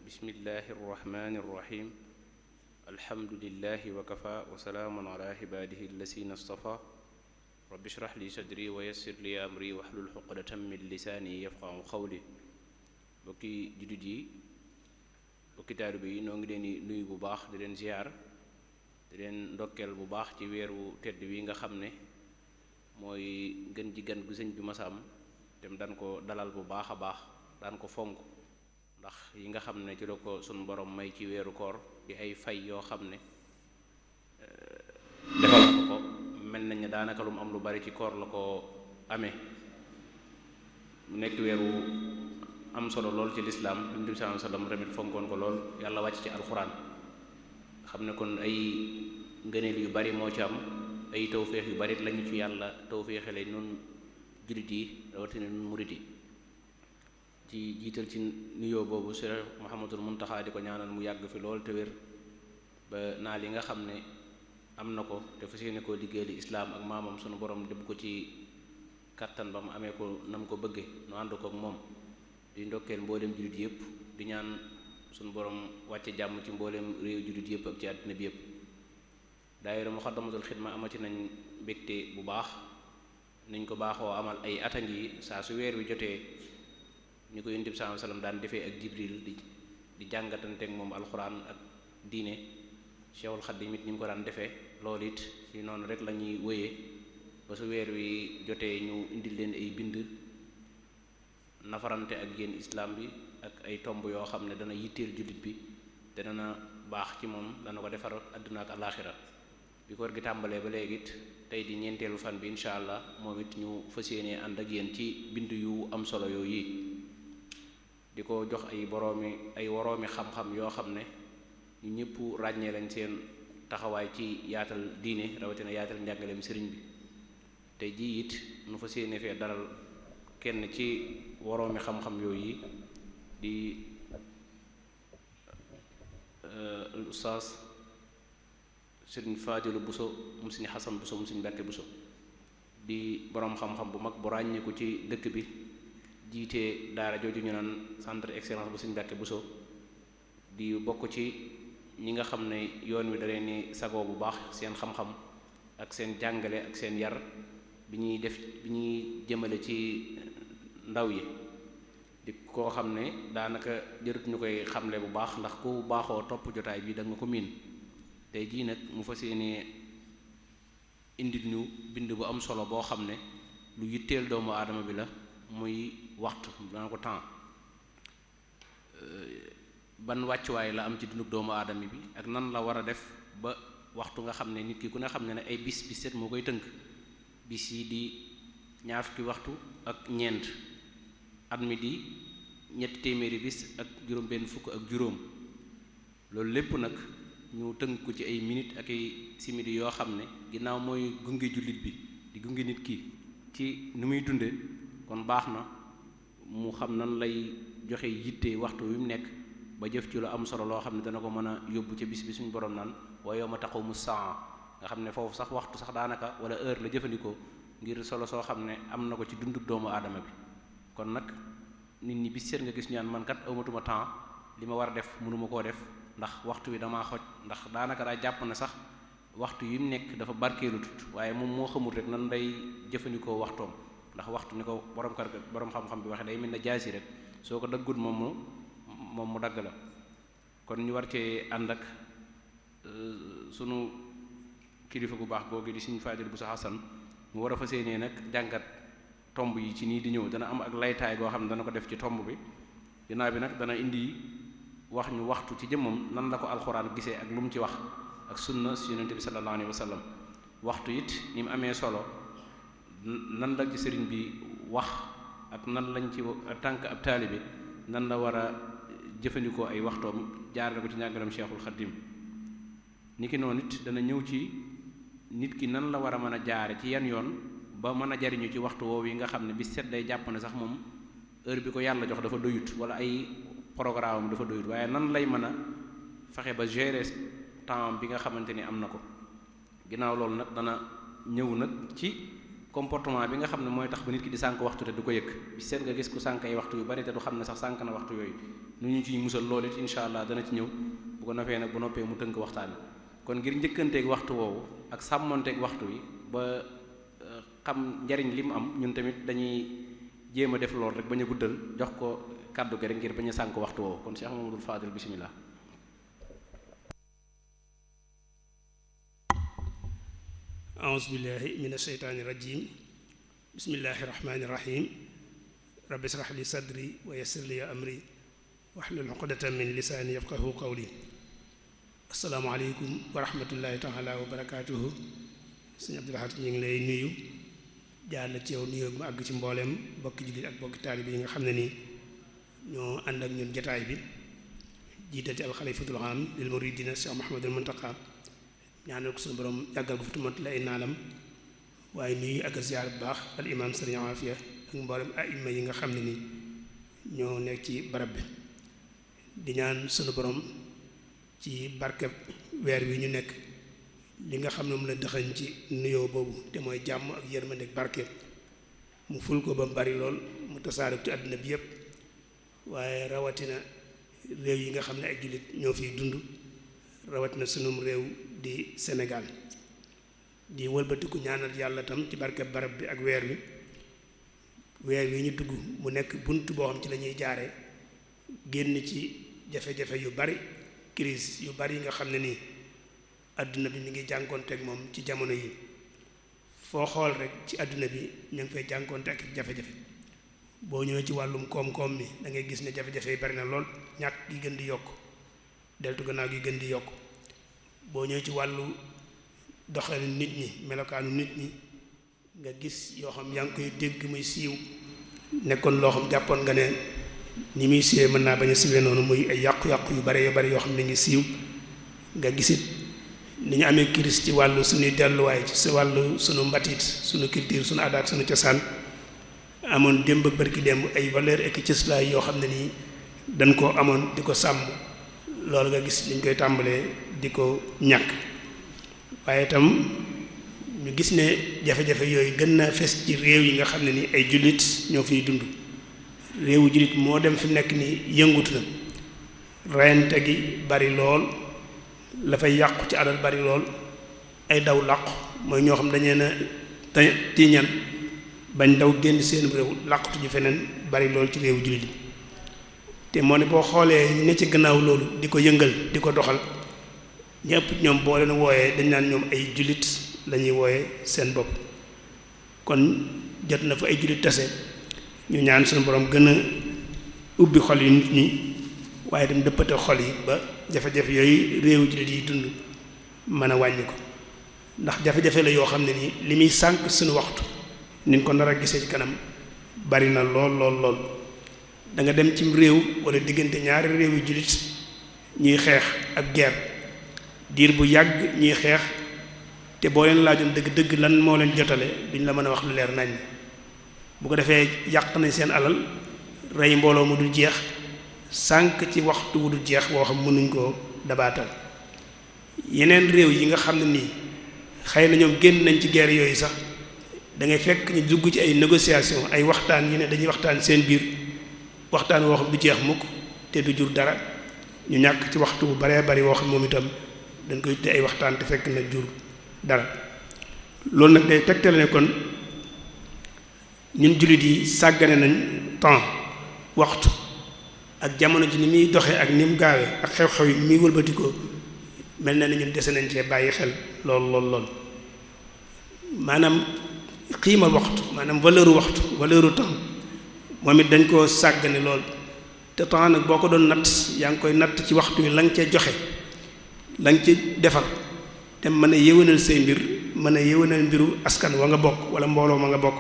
bismillahi irrahmani irrahim alhamdulillahi wa kafa wa salaamun ala ibaadihi allasina stafa rabbi shrah li sadri wa yassir li amri wahlul uqdatan min lisaani yafqahu qawli bokki juddit yi bokki taalibe yi noo ngi leen di nuyu bu baax di leen ziyaar di leen ndokkeel bu baax ci weeru tedd wi nga xam ne mooy gën ji gan gu sëñ bi masaam te daan ko dalal bu baax a baax daan ko fonk ndax yi nga xam ne ci la ko sunu borom may ci weeru koor di ay fay yoo xam ne defal ko mel nañ ne daanaka lu mu am lu bari ci koor la ko amee mu nekk weeru am solo lool ci lislaam Nabi sallallahu alayhi wasallam tamit fonkoon ko lool yàlla wàcc ci alxuraan xam ne kon ay ngëneel yu bari moo ci am ay tawféex yu bari lañu ci yàlla tawféexale nun jullit yi rawatina nun murit yi ci jiital ci nuyoo boobu Cheikh Mouhamadul Muntaxa di ko ñaanal mu yàgg fi lool te wér ba naal yi nga xam ne am na ko te fas yéene koo liggéeyal islaam ak maamam sunu borom dëbb ko ci kattan ba mu amee ko na mu ko bëgge nu ànd ko ak moom di ndokkeel mbooleem jullit yëpp di ñaan sunu borom wàcce jàmm ci mbooleem réew jullit yëpp ak ci àddina bi yëpp daayira Muxaddamatul Xidma amati nañ mbégte bu baax niñ ko baaxoo amal ay atan yi saa su weer wi jotee ñu ko Yonent bi sallallahu alayhi wasallam daan defee ak Jibril di jàngatanteeg moom alxuraan ak diine Cheikhul Khadim it ñu mu ko daan defee loolu it ci noonu rek la ñuy wéyee ba su weer wi jotee ñu indil leen ay bind nafarante ak yéen islam bi ak ay tomb yoo xam ne dana yitteel jullit bi te dana baax ci moom dana ko defar àdduna ak alaaxira bi koor gi tàmbalee ba léegi it tey di ñeenteelu fan bi incha allah moom it ñu fas yéenee ànd ak yéen ci bind yu am solo yooyu di ko jox ay woroomi xam-xam yoo xam ne ñu ñëpp ràññee lañ seen taxawaay ci yaatal diine rawatina yaatal njàngaleem sëriñ bi tey jii it nu fas yéene fee dalal kenn ci woroomi xam-xam yooyu di ustaas sëriñ Faadilu Buso mu sëriñ Xasan Buso mu sëriñ Mbàkke Buso di boroom xam-xam bu mag bu ràññeeku ci dëkk bi jiite daara jooju ñu naan centre excellence bu sëriñ Mbàkke Buso di bokk ci ñi nga xam ne yoon wi da leen ni sagoo bu baax seen xam-xam ak seen jàngale ak seen yar bi ñuy jëmale ci ndaw yi di koo xam ne daanaka jërut ñu koy xamle bu baax ndax ku baaxoo topp jotaay bi da nga ko miin tey jii nag mu fas yéene indil ñu bind bu am solo boo xam ne lu yitteel doomu aadama bi la muy waxtu dana ko temps ban wàccuwaay la am ci dunduk doomu aadama bi ak nan la war a def ba waxtu nga xam ne nit ki ku ne xam ne ay bis set moo koy tënk bis yi di ñaar fukki waxtu ak ñeent at mi di ñetti téeméeri bis ak juróom-benn fukk ak juróom loolu lépp nag ñu tënk ko ci ay minutes ak ay simili yoo xam ne ginnaaw mooy gunge jullit bi di gunge nit ki ci ni muy dunde kon baax na mu xam nan lay joxe yitte waxtu wi mu nekk ba jëf ci lu am solo loo xam ne dana ko mën a yóbbu ca bis bi suñu borom naan wa yawma taqumu saa nga xam ne foofu sax waxtu sax daanaka wala heure la jëfandikoo ngir solo soo xam ne am na ko ci dunduk doomu aadama bi kon nag nit ñi bis seet nga gis ñaan man kat awmatuma temps li ma war a def mënuma koo def ndax waxtu wi damaa xoj ndax daanaka daa jàpp na sax waxtu yi mu nekk dafa barkeelu tut waaye moom moo xamul rek nan day jëfandikoo waxtoom ndax waxtu ni ko borom xam-xam bi waxee day mel na jaasi rek soo ko daggut moom mu dagg la kon ñu war cee ànd ak sunu kilifa gu baax googu di Sëriñ Faadilu Buso Xasan mu war a fas yéenee nag jàngat tomb yi ci nii di ñëw dana am ak laytaay goo xam ne dana ko def ci tomb bi ginnaaw bi nag dana indi wax ñu waxtu ci jëmmam nan la ko alxuraan gisee ak lu mu ci wax ak sunna si yonente bi sallallahu alayhi wa sallam waxtu it ni mu amee solo nan la ci sëriñ bi wax ak nan lañ ci tànk ab taalibe nan la war a jëfandikoo ay waxtoom jaar na ko ci njàngalem Cheikhul Khadim niki noonu it dana ñëw ci nit ki nan la war a mën a jaare ci yan yoon ba mën a jariñu ci waxtu woowu yi nga xam ne bis set day jàpp ne sax moom heure bi ko yàlla jox dafa doyut wala ay programme dafa doyut waaye nan lay mën a fexe ba gérer temps bi nga xamante ni am na ko ginnaaw loolu nag dana ñëw nag ci comportement bi nga xam ne mooy tax ba nit ki di sànk waxtu te du ko yëg bi seet nga gis ku sànk ay waxtu yu bari te du xam ne sax sànk na waxtu yooyu nu ñu ciy musal loolu it insha allah dana ci ñëw bu ko nofee nag bu noppee mu tënk waxtaan kon ngir njëkkanteeg waxtu woowu ak sàmmonteeg waxtu wi ba xam njariñ li mu am ñun tamit dañuy jéem a def lool rek bañ a guddal jox ko kàddu gi rek ngir bañ a sànk waxtu woowu kon Cheikh Mamadou Fadil bismillah. a'uuzu billahi mina shaytaani rajiim bismillahi rahmaani rahiim rabbi ishrah li sadri wa yassir li amri wahlul uqdatan min lisaani yafqahu qawli. assalaamu aleykum wa rahmatullahi taala wa barakaatuhu. sëñ Abdul Ahad ñu ngi lay nuyu jaar la ci yow nuyoo mu àgg ci mbooleem bokki jullit ak bokki taalibe yi nga xam ne nii ñoo ànd ak ñun jataay bi jiital ci alxalifatul aam lil muridina Cheikh Mouhamadul Muntaqa ñaanal ko suñu borom yàggal ko fi tumat la ay naalam waaye nuyu ak ziyaar bu baax al imam sëriñ Afia ak mboolem aima yi nga xam ne nii ñoo nekk ci barab bi di ñaan suñu borom ci barkeb weer wi ñu nekk li nga xam ne mu la dëxañ ci nuyoo boobu te mooy jàmm ak yërmande ak barke mu ful ko ba mu bari lool mu tasaare ci àdduna bi yépp waaye rawatina réew yi nga xam ne ay jullit ñoo fiy dund rawatina sunum réew di Sénégal di wëlbatiku ñaanal yàlla tam ci barke barab bi ak weer wi ñu dugg mu nekk bunt boo xam ci la ñuy jaare génn ci jafe-jafe yu bari crise yu bari yi nga xam ne nii àdduna bi mi ngi jànkoonteeg moom ci jamono yi foo xool rek ci àdduna bi ñu ngi fay jànkoonte ak jafe-jafe boo ñëwee ci wàllum koom-koom mi da ngay gis ne jafe-jafe yi bari na lool ñàkk gi gën di yokk deltu gannaaw gi gën di yokk boo ñëwee ci wàllu doxalin nit ñi melokaanu nit ñi nga gis yoo xam yaa ngi koy dégg muy siiw nekkoon loo xam jàppoon nga ne ni muy siiwee mën naa bañ a siiwee noonu muy ay yàqu-yàqu yu bari yoo xam ne ngi siiw nga gisit ni ñu amee crise ci wàllu suñuy delluwaay ci wàllu suñu mbatit suñu culture suñu aada ak suñu cosaan amoon démb ak barki démb ay valeur ak cëslaay yoo xam ne nii dañ koo amoon di ko sàmm loolu nga gis liñ koy tàmbalee di ko ñàkk waaye itam ñu gis ne jafe-jafe yooyu gën naa fes ci réew yi nga xam ne ni ay jullit ñoo fiy dund réewu jullit moo dem fi nekk ni yëngutu na reyante gi bari lool la fay yàqu ci alal bari lool ay daw làqu mooy ñoo xam dañee na tiiñan bañ daw génn seen réew làqutu ji feneen bari lool ci réewu jullit yi te moo ne boo xoolee ne ci gannaaw loolu di ko yëngal di ko doxal ñëpp ñoom boo leen wooyee dañ naan ñoom ay jullit lañuy wooyee seen bopp kon jot na fa ay jullit tase ñu ñaan suñu borom gën a ubbi xol yi nit ñi waaye dem dëppate xol yi ba jafe-jafe yooyu réewu jullit yi dund mën a wàññi ko ndax jafe-jafe la yoo xam ne nii li muy sànq suñu waxtu niñ ko nar a gisee ci kanam bari na lool da nga dem cim réew wala diggante ñaari réew yu jullit ñuy xeex ak guerre diir bu yàgg ñuy xeex te boo leen laajoon dëgg-dëgg lan moo leen jotale duñ la mën a wax lu leer nañ bu ko defee yàq nañ seen alal rey mbooloo mu dul jeex sànq ci waxtu wu dul jeex boo xam mënuñ koo dabaatal yeneen réew yi nga xam ne nii xëy na ñoom génn nañ ci guerre yooyu sax da ngay fekk ñu dugg ci ay négociation ay waxtaan yi ne dañuy waxtaan seen biir waxtaan woo xam du jeex mukk te du jur dara ñu ñàkk ci waxtu bu baree bari woo xam moom itam dañ koy tudde ay waxtaan te fekk na jur dara loolu nag day tegtale ne kon ñun jullit yi sàggane nañ temps waxtu ak jamono ji ni muy doxee ak ni mu gaawee ak xew-xew yi ni muy wëlbatikoo mel na ne ñun dese nañ cee bàyyi xel lool maanaam xiimal waxtu maanaam valeur temps moom it dañ koo sàggane lool te temps nag boo ko doon natt yaa ngi koy natt ci waxtu wi la nga cee joxe la nga ci defar te mën a yéwénal say mbir mën a yéwénal mbiru askan wa nga bokk wala mbooloo ma nga bokk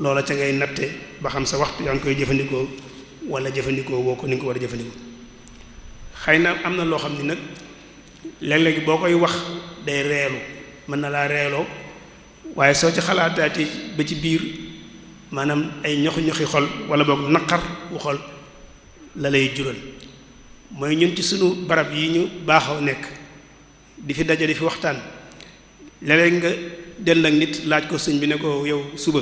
loola ca ngay natte ba xam sa waxtu yaa ngi koy jëfandikoo wala jëfandikoo woo ko ni nga ko war a jëfandikoo xëy na am na loo xam ni nag léeg-léeg boo koy wax day reelu mën na laa reeloo waaye soo ci xalaataati ba ci biir maanaam ay ñoxi xol wala boog naqar wu xol la lay jural mooy ñun ci sunu barab yi ñu baaxoo nekk di fi daje di fi waxtaan léeg-léeg nga dell ak nit laaj ko sëñ bi ne ko yow suba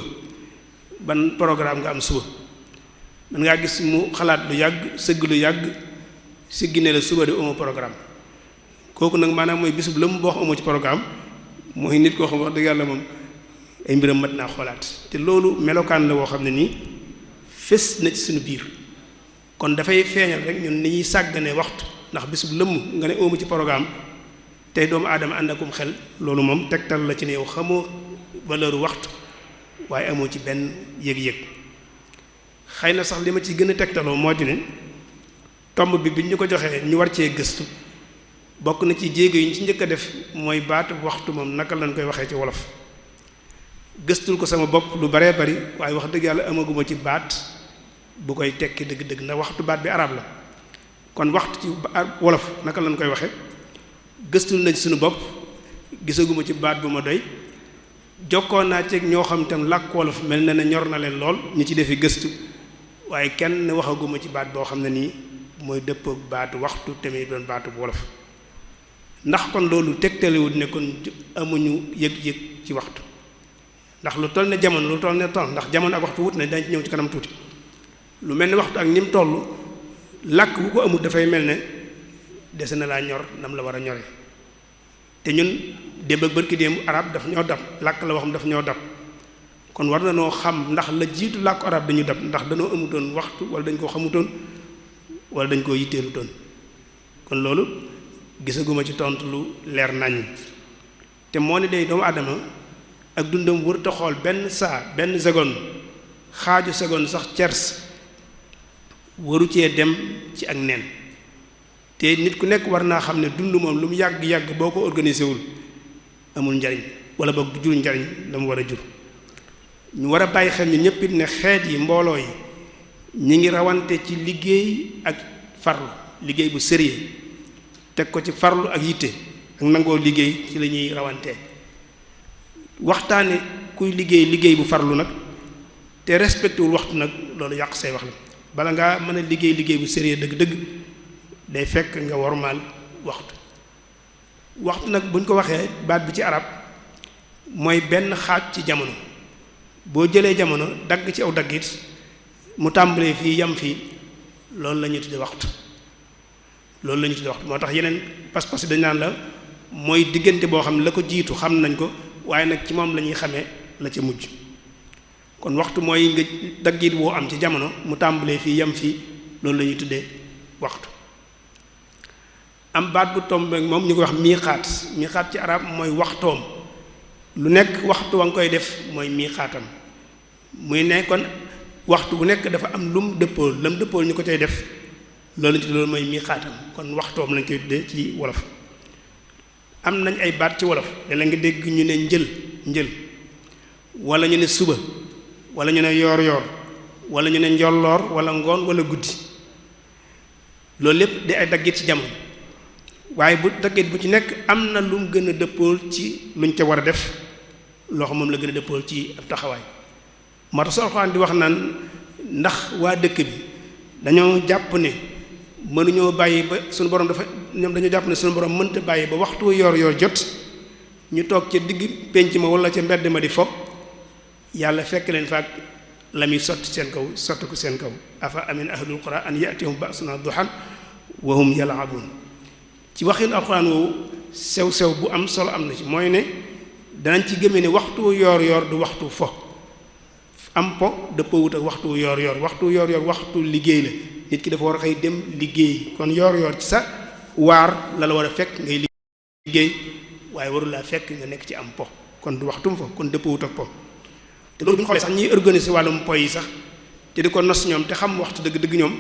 ban programme nga am suba man ngaa gis mu xalaat lu yàgg sëgg lu yàgg siggi ne la suba de amoo programme kooku nag maanaam mooy bisub lëmm boo xam amoo ci programme mooy nit koo xam wax dëgg yàlla moom ay mbiram mat naa xoolaat te loolu melokaan la woo xam ne nii fés na ci suñu biir kon dafay feeñal rek ñun ni ñuy sàggane waxtu ndax bisub lëmm nga ne amu ci programme tey doomu aadama ànd akum xel loolu moom tegtal la ci ne yow xamoo valeur waxtu waaye amoo ci benn yëg-yëg xëy na sax li ma ci gën a tegtaloo moo di ne tomb bi ñu ko joxee ñu war cee gëstu bokk na ci jéego yi ñu ci njëkk a def mooy baatu waxtu moom naka lañ koy waxee ci wolof gëstul ko sama bopp lu baree bari waaye wax dëgg yàlla amaguma ci baat bu koy tekki dëgg-dëgg ndax waxtu baat bi arab la kon waxtu ci wolof naka lañ koy waxee gëstul nañ suñu bopp gisaguma ci baat bu ma doy jokkoon naa ci ñoo xam tam làkk wolof mel na ne ñor na leen lool ñu ci defi gëstu waaye kenn waxaguma ci baat boo xam ne nii mooy dëppook baatu waxtu tamit doon baatu bu wolof ndax kon loolu tegtalewut ne kon amuñu yëg-yëg ci waxtu ndax lu toll ne jamono lu toll ne temps ndax jamono ak waxtu wut na dañ ci ñëw ci kanam tuuti lu mel ne waxtu ak ni mu toll làkk bu ko amul dafay mel ne dese na laa ñor nam la war a ñore te ñun démb ak bërki démb arab daf ñoo dab làkk la waxam daf ñoo dab kon war na noo xam ndax la jiitu làkku arab dañu dab ndax dañoo amutoon waxtu wala dañ koo xamutoon wala dañ koo yitteelutoon kon loolu gisaguma ci tontu lu leer naññ te moo ne day doomu aadama ak dundam wërta xool benn saa benn seconde xaaju seconde sax tiers waru cee dem ci ak nen te nit ku nekk war naa xam ne dund moom lu mu yàgg-yàgg boo ko organisé wul amul njariñ wala boog du jur njariñ la mu war a jur ñu war a bàyyi xel ni ñëpp it ne xeet yi mbooloo yi ñi ngi rawante ci liggéey ak farlu liggéey bu sérieux teg ko ci farlu ak yitte ak nangoo liggéey ci la ñuy rawantee waxtaane kuy liggéey bu farlu nag te respecté wul waxtu nag loolu yàq say wax la bala ngaa mën a liggéey bu sérieux dëgg-dëgg day fekk nga wormaal waxtu nag buñ ko waxee baat bi ci arab mooy benn xaaj ci jamono boo jëlee jamono dagg ci aw daggit mu tàmbalee fii yam fii loolu la ñuy tudde waxtu moo tax yeneen pas-pas dañ naan la mooy diggante boo xam ne la ko jiitu xam nañ ko waaye nag ci moom la ñuy xamee la ca mujj kon waxtu mooy nga daggit boo am ci jamono mu tàmbalee fii yam fii loolu la ñuy tuddee waxtu am baat bu tombe moom ñu koy wax miixaat ci arab mooy waxtoom lu nekk waxtu wa nga koy def mooy miixaatam muy ne kon waxtu bu nekk dafa am lum dëppool lam dëppool ñu ko cay def loolu mooy miixaatam kon waxtoom lañ koy tuddee ci wolof am nañ ay baat ci wolof la nga dégg ñu ne njël wala ñu ne suba wala ñu ne yoor wala ñu ne njolloor wala ngoon wala guddi loolu lépp di ay daggit ci jamono waaye bu daggit bu ci nekk am na lu mu gën a dëppool ci luñ ca war a def loo xam moom la gën a dëppool ci ab taxawaay moo tax Alxuraan di wax naan ndax waa dëkk bi dañoo jàpp ne mënuñoo bàyyi ba suñu borom ñoom dañoo jàpp ne suñu borom mënta bàyyi ba waxtu yor jot ñu toog ca digg penc ma wala ca mbedd ma di fo yàlla fekk leen faak la muy sotti ko seen kaw afa amin ahlul qura an yatihum ba'suna duhan wa hum yal'abun ci waxin alxuraan woowu sew bu am solo am na ci mooy ne danañ ci gëmee ne waxtu yor du waxtu fo am po dëppoo wut ak waxtu yor waxtu liggéey la nit ki dafa war a xëy dem liggéey kon yor ci sa waar la war a fekk ngay liggéey waaye warul laa fekk nga nekk ci am po kon du waxtum fo kon dëppoo wut ak po te loolu bu ñu xoolee sax ñiy organiser wàllum po yi sax te di ko nos ñoom te xam waxtu dëgg-dëgg ñoom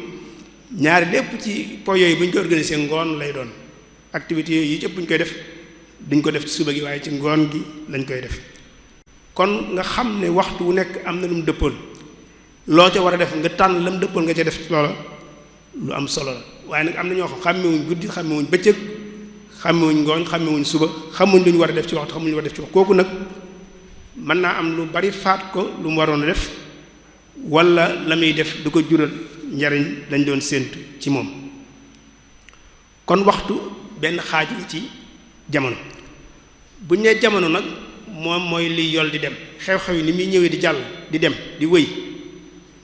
ñaari lépp ci po yooyu bu ñu ko organiser ngoon lay doon activités yooyu yi ci ëpp bu ñu koy def duñ ko def ci suba gi waaye ci ngoon gi lañ koy def kon nga xam ne waxtu wu nekk am na lu mu dëppool loo ca war a def nga tànn la mu dëppool nga ca def loola lu am solo la waaye nag am na ñoo xam xàmmewuñ guddi xàmmewuñ bëccëg xàmmewuñ ngooñ xàmmewuñ suba xamuñ lu ñu war a def ci waxtu xamuñ lu ñu war a def ci waxtu kooku nag mën naa am lu bari faat ko lu mu waroon a def wala la muy def du ko jural njariñ lañ doon séentu ci moom kon waxtu benn xaaj la ci jamono bu ñu nee jamono nag moom mooy liy yol di dem xew-xew yi ni muy ñëwee di jàll di dem di wëy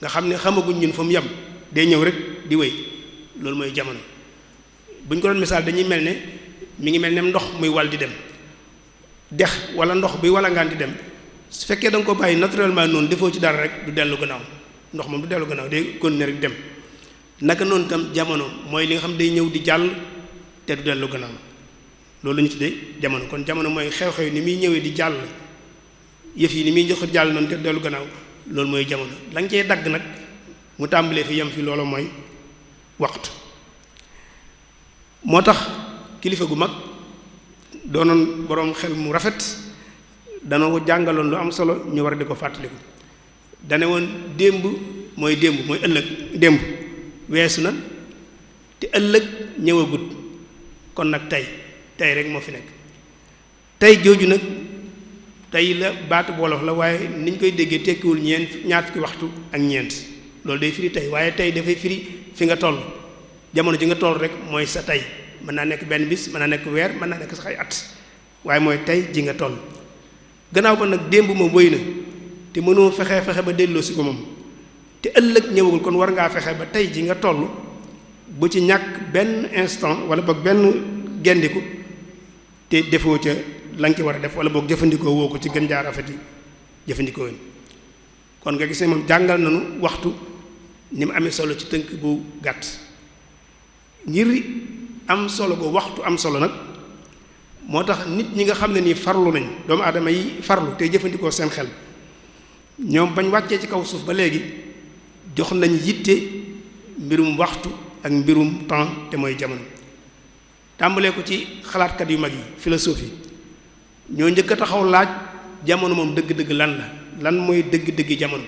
nga xam ne xamaguñ ñun fa mu yem day ñëw rek di wëy loolu mooy jamono bu ñu ko doon misaal dañuy mel ne mi ngi mel ne ndox muy wal di dem dex wala ndox bi wala ngaan di dem su fekkee da nga ko bàyyi naturellement noonu defoo ci dara rek du dellu gannaaw ndox moom du dellu gannaaw day continuer rek dem naka noonu tam jamono mooy li nga xam day ñëw di jàll te du dellu gannaaw loolu la ñu tuddee jamono kon jamono mooy xew-xew yi ni muy ñëwee di jàll yëf yi ni muy jox jàll noonu te du dellu gannaaw loolu mooy jamono la nga cee dagg nag mu tàmbalee fi yem fi loolu mooy waxtu moo tax kilifa gu mag doonoon boroom xel mu rafet dana ko jàngaloon lu am solo ñu war a di ko fàttaliku dane woon démb mooy ëllëg démb weesu na te ëllëg ñëwagut kon nag tey rek moo fi nekk tey jooju nag tey la baatu wolof la waaye niñ koy déggee tekkiwul ñaar fukki waxtu ak ñeent loolu day firi tey waaye tey dafay firi fi nga toll jamono ji nga toll rek mooy sa tey mën naa nekk benn bis mën naa nekk weer mën naa nekk sax ay at waaye mooy tey ji nga toll gannaaw ba nag démb moom wéy na te mënoo fexe ba delloo si ko moom te ëllëg ñëwagul kon war ngaa fexe ba tey ji nga toll bu ci ñàkk benn instant wala boog benn gendiku te defoo ca la nga ci war a def wala boog jëfandikoo woo ko ci gën jaar rafet yi jëfandikoo woon kon nga gis ne moom jàngal nañu waxtu ni mu amee solo ci tënk bu gàtt ngir am solo go waxtu am solo nag moo tax nit ñi nga xam ne nii farlu nañ doomu aadama yi farlu te jëfandikoo seen xel ñoom bañ wàccee ci kaw suuf ba léegi jox nañ yitte mbirum waxtu ak mbirum temps te mooy jamono tàmbalee ko ci xalaatkat yu mag yi philosophie ñoo njëkk a taxaw laaj jamono moom dëgg-dëgg lan mooy dëgg-dëggi jamono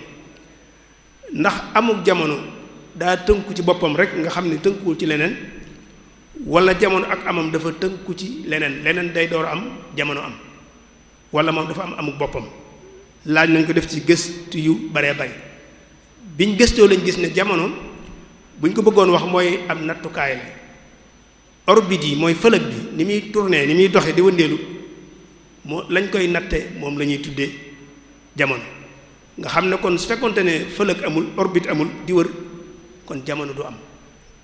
ndax amuk jamono daa tënku ci boppam rek nga xam ne tënkuwul ci leneen wala jamono ak amam dafa tënku ci leneen day door am jamono am wala moom dafa am amuk boppam laaj nañ ko def ci gëstu yu baree bari biñ gëstoo lañ gis ne jamono buñ ko bëggoon wax mooy am nattukaay la orbite yi mooy fëlëg bi ni muy tourner ni muy doxe di wëndeelu moo lañ koy natte moom la ñuy tuddee jamono nga xam ne kon su fekkonte ne fëlëg amul orbite amul di wër kon jamono du am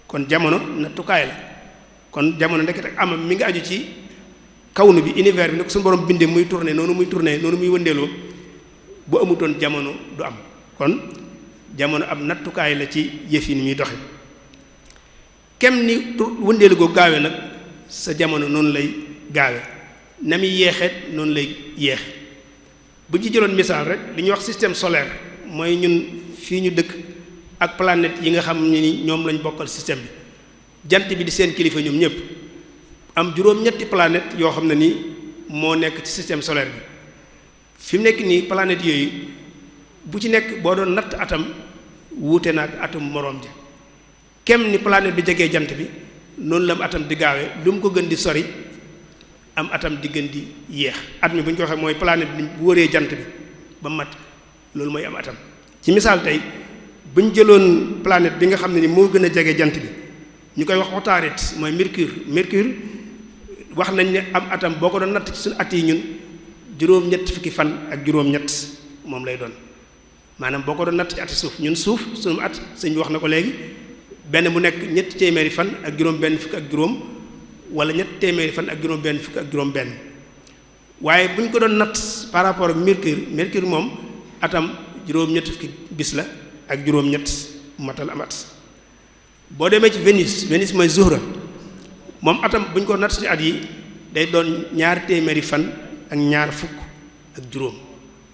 kon jamono nattukaay la kon jamono ndekete ak amam mi ngi aju ci kawnu bi univers bi nag suñu borom bindee muy tourner noonu muy wëndeeloo bu amutoon jamono du am kon jamono ab nattukaay la ci yëf yi ni muy doxe kem ni wëndeelu goo gaawe nag sa jamono noonu lay gaawe na muy yeexeet noonu lay yeex bu ci jëloon misaal rek li ñuy wax système solaire mooy ñun fii ñu dëkk ak planète yi nga xam ne ni ñoom lañ bokkal système bi jant bi di seen kilifa ñoom ñëpp am juróom-ñetti planète yoo xam ne ni moo nekk ci système solaire bi fi mu nekk nii planète yooyu bu ci nekk boo doon natt atam wuute na ak atum moroom ja kem ni planète bi jegee jant bi noonu la am atam di gaawee lu mu ko gën di sori am atam di gën di yéex at mi bu ñu ko waxee mooy planète bi bu wëree jant bi ba mat loolu mooy am atam ci misaal tey bu ñu jëloon planète bi nga xam ne ni moo gën a jege jant bi ñu koy wax Autarite mooy Mercure wax nañ ne am atam boo ko doon natt ci suñu at yi ñun juróom-ñett fukki fan ak juróom-ñett moom lay doon maanaam boo ko doon natt ci ati suuf ñun suuf suñu at sëñ bi wax na ko léegi benn bu nekk ñetti téeméeri fan ak juróom benn fukk ak juróom wala ñetti téeméeri fan ak juróom benn fukk ak juróom benn waaye bu ñu ko doon natt par rapport ak Mercure moom atam juróom-ñett fukki bis la ak juróom-ñett matal am at boo demee ci Vénus mooy Zuhra moom atam bu ñu ko natt ci at yi day doon ñaar téeméeri fan ak ñaar fukk ak juróom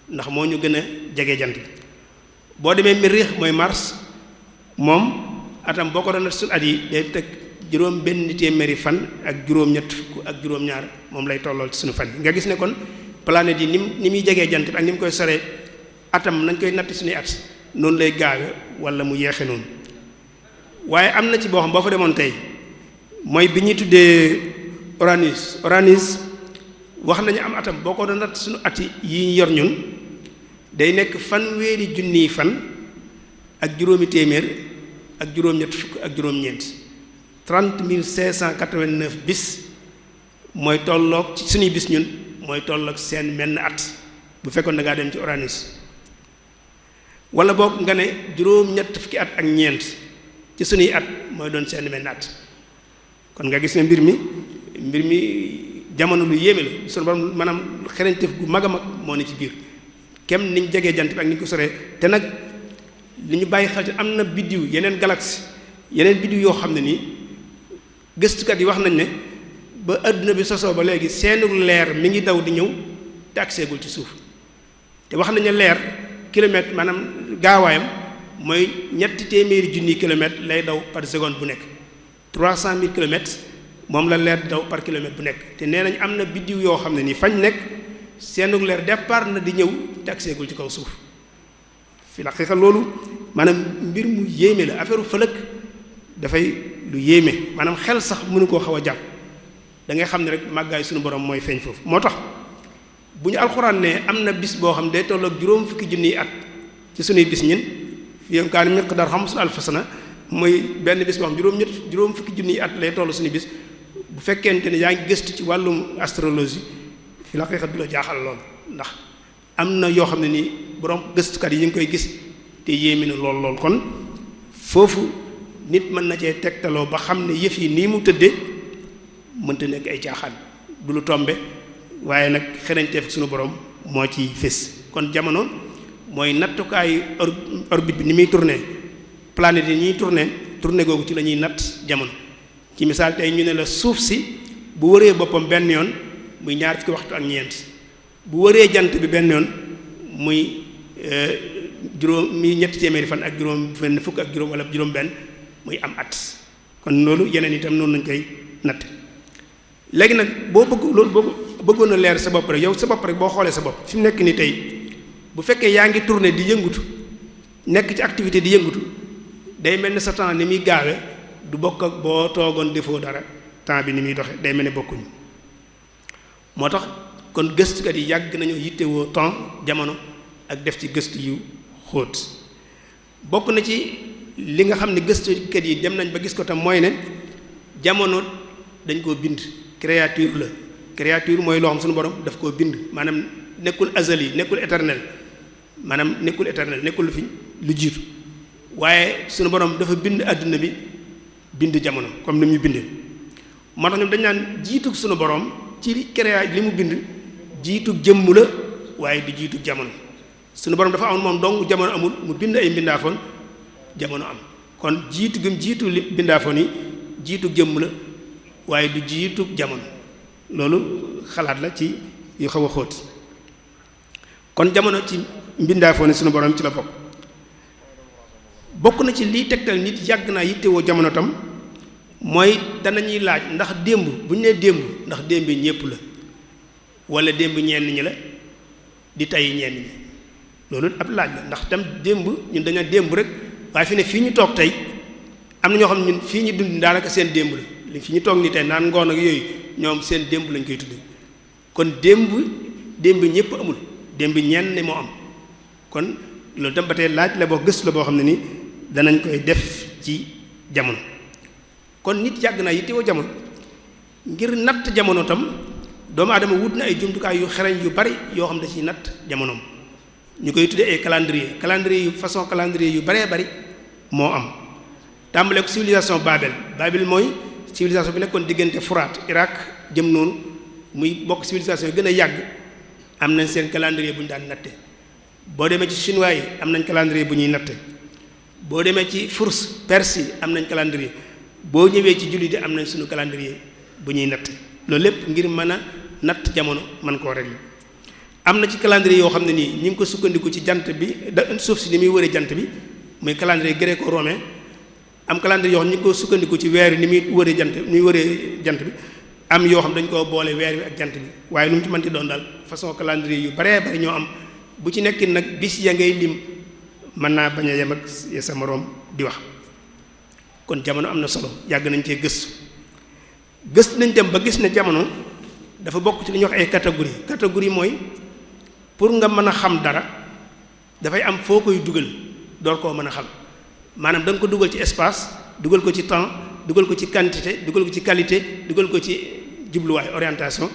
ndax moo ñu gën a jege jant bi boo demee Mériix mooy Mars moom atam boo ko doon natt ci at yi day teg juróom benn téeméeri fan ak juróom-ñett fukk ak juróom-ñaar moom lay tollool ci suñu fan yi nga gis ne kon planète yi ni muy jegee jant bi ak ni mu koy soree atam nañ koy natt suñuy at noonu lay gaawe wala mu yeexe noonu waaye am na ci boo xam boo fa demoon tey mooy bi ñuy tuddee Uranus wax nañu am atam boo ko doon natt suñu at yi ñu yor ñun day nekk fanweeri junniy fan ak juróomi téeméer ak juróom-ñett fukk ak juróom-ñeent 30 589 bis mooy tolloog ci suñuy bis ñun mooy toll ak seen menn at bu fekkoon da ngaa dem ci Uranus wala boog nga ne juróom-ñett fukki at ak ñeent ci sunuy at mooy doon seen menn at kon nga gis ne mbir mi jamono lu yéeme la sunu borom maanaam xereñteef gu mag a mag moo ne ci biir kem niñ jegee jant bi ak niñ ko soree te nag li ñu bàyyi xel ci am na biddiw yeneen galaxie yeneen biddiw yoo xam ne nii gëstukat yi wax nañ ne ba adduna bi sosoo ba léegi seenu leer mi ngi daw di ñëw te agseegul ci suuf te wax nañ ne leer kilomètre maanaam gaawaayam mooy 300,000 kilomètres lay daw par seconde bu nekk 300,000 kilomètres moom la leer daw par kilomètre bu nekk te nee nañ am na biddiw yoo xam ne nii fañ nekk seenu leer départ na di ñëw te agseegul ci kaw suuf fi la xeexal loolu maanaam mbir mu yéeme la affaire fëlëg dafay lu yéeme maanaam xel sax mënu koo xaw a jàpp da ngay xam ne rek màggaay suñu borom mooy feeñ foofu moo tax bu ñu alxuraan ne am na bis boo xam ne day tolloog juróom fukki junniy at ci suñuy bis ñin fi yom kaan miqdaar 50,000 sana mooy benn bis boo xam juróom fukki junniy at lay toll suñuy bis bu fekkente ne yaa ngi gëstu ci wàllum astrologie fi la xeexat du la jaaxal lool ndax am na yoo xam ne nii borom gëstukat yi ñu ngi koy gis te yéemi na lool kon foofu nit mën na cee tegtaloo ba xam ne yëf yi nii mu tëddee mënta nekk ay caaxaan du lu tombe waaye nag xereñteef suñu borom moo ci fés kon jamono mooy nattukaayu orbite bi ni muy tourné planète yi ñuy tourné googu ci la ñuy natt jamono ci misaal tey ñu ne la suuf si bu wëree boppam benn yoon muy 2 fukki waxtu ak ñeent bu wëree jant bi benn yoon muy ñetti téeméeri fan ak juróom fenn fukk ak juróom wala juróom benn muy am at kon loolu yeneen itam noonu lañ koy natt léegi nag boo bëggoon a leer sa bopp rek yow sa bopp rek boo xoolee sa bopp fi mu nekk ni tey bu fekkee yaa ngi tourné di yëngutu nekk ci activité di yëngutu day mel ni sa temps ni muy gaawe du bokk ak boo toogoon defoo dara temps bi ni muy doxe day mel ne bokkuñu moo tax kon gëstukat yi yàgg nañoo yittewoo temps jamono ak def ci gëstu yu xóot bokk na ci li nga xam ne gëstukat yi dem nañ ba gis ko tam mooy ne jamono dañ koo bind créature la créature mooy loo xam suñu borom daf koo bind maanaam nekkul azali nekkul éternel nekkul lu jiitu waaye suñu borom dafa bind àdduna bi bind jamono comme ni mu bindee moo tax ñoom dañ naan jiitug suñu borom ci li mu bind jiitug jëmm la waaye du jiitug jamono suñu borom dafa amoon moom dong jamono amul mu bind ay mbindaafoon jamono am kon jiitu gëm jiitu li mbindaafoon yi jiitug jëmm la waaye du jiitug jamono loolu xalaat la ci yu xaw a xóot kon jamono ci mbindaafoon yi suñu borom ci la bokk na ci liy tegtal nit yàgg naa yittewoo jamono tam mooy danañuy laaj ndax démb bu ñu nee démb ndax démb ñépp la wala démb ñenn ñi la di tey ñenn ñi loolu ab laaj la ndax tam démb ñun dañu démb rek waaye fi ne fii ñu toog tey am na ñoo xam ne ñun fii ñu dund daanaka seen démb la li fi ñu toog ni tey naan ngoon ak yooyu ñoom seen démb lañ koy tudde kon démb ñépp amul démb ñenn moo am kon loolu tam ba tey laaj la boo gëstu la boo xam ne ni danañ koy def ci jamono kon nit yàgg naa yittewoo jamono ngir natt jamono tam doomu aadama wut na ay jumtukaay yu xereñ yu bari yoo xam ne da ciy natt jamonoom ñu koy tuddee ay calendrier yu façon calendrier yu baree bari moo am tàmbale ko civilisation Babel mooy civilisation bi nekkoon diggante Furaat Irak jëm noonu muy bokk civilisation yi gën a yàgg am nañ seen calendrier bu ñu daan natte boo demee ci chinois yi am nañ calendrier bu ñuy natte boo demee ci Furs Perse yi am nañ calendrier boo ñëwee ci jullit yi am nañ suñu calendrier bu ñuy natt loolu lépp ngir mën a natt jamono mën koo régler am na ci calendrier yoo xam ne nii ñu ngi ko sukkandiku ci jant bi suuf si ni muy wëree jant bi muy calendrier gréco-romain am calendrier yoo xam ñu ngi ko sukkandiku ci weer ni muy wëree jant bi am yoo xam dañ koo boole weer bi ak jant bi waaye lu mu ci mënti doon daal façon calendrier yu baree bari ñoo am bu ci nekk nag bis ya ngay lim mën naa bañ a yem ak sa moroom di wax kon jamono am na solo yàgg nañ cee gëstu nañ dem ba gis ne jamono dafa bokk ci li ñuy wax ay catégorie mooy pour nga mën a xam dara dafay am foo koy dugal door koo mën a xam maanaam da nga ko dugal ci espace dugal ko ci temps dugal ko ci quantité dugal ko ci qualité dugal ko ci jubluwaay orientation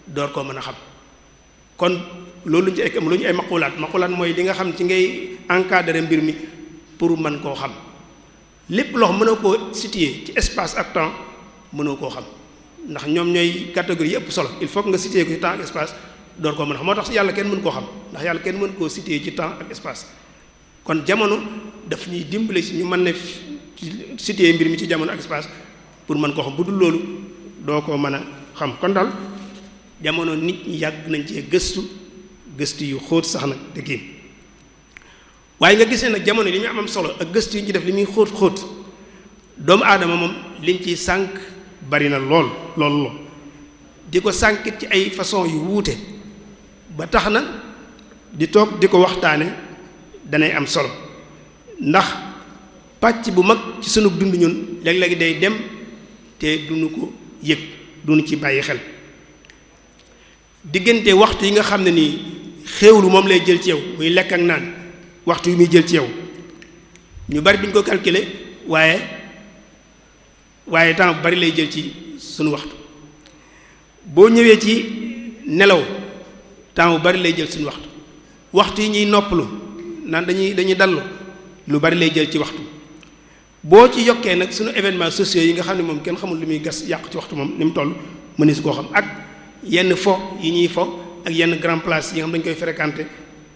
door koo mën a xam kon loolu lu ñu ay maqulaat mooy li nga xam ci ngay encadrer mbir mi pour mën koo xam lépp loo xam mënoo koo situer ci espace ak temps mënoo koo xam ndax ñoom ñooy catégorie yi ëpp solo il faut que nga situer ko ci temps ak espace door koo mën a xam moo tax yàlla kenn mën koo xam ndax yàlla kenn mën koo situer ci temps ak espace kon jamono daf ñuy dimbale si ñu mën ne situer mbir mi ci jamono ak espace pour mën koo xam bu dul loolu doo ko mën a xam kon daal jamono nit ñi yàgg nañ cee gëstu yu xóot sax nag te kii waaye nga gisee nag jamono li muy am solo ak gëstu yi ñu def li muy xóot doomu aadama moom liñ ciy sànq bari na lool di ko sànkit ci ay façon yu wuute ba tax na di toog di ko waxtaane danay am solo ndax pàcc bu mag ci sunu dund ñun léeg-léeg day dem te duñu ko yëg duñu ci bàyyi xel diggante waxtu yi nga xam ne nii xéewlu moom lay jël ci yow muy lekk ak naan waxtu yi muy jël ci yow ñu bari duñ ko calculer waaye temps bu bari lay jël ci sunu waxtu boo ñëwee ci nelaw temps bu bari lay jël suñu waxtu yi ñuy noppalu naan dañuy dallu lu bari lay jël ci waxtu boo ci yokkee nag suñu événements sociaux yi nga xam ne moom kenn xamul lu muy gas yàq ci waxtu moom ni mu toll mënees koo xam ak yenn fo yi ñuy fo ak yenn grand place yi nga xam dañ koy fréquenter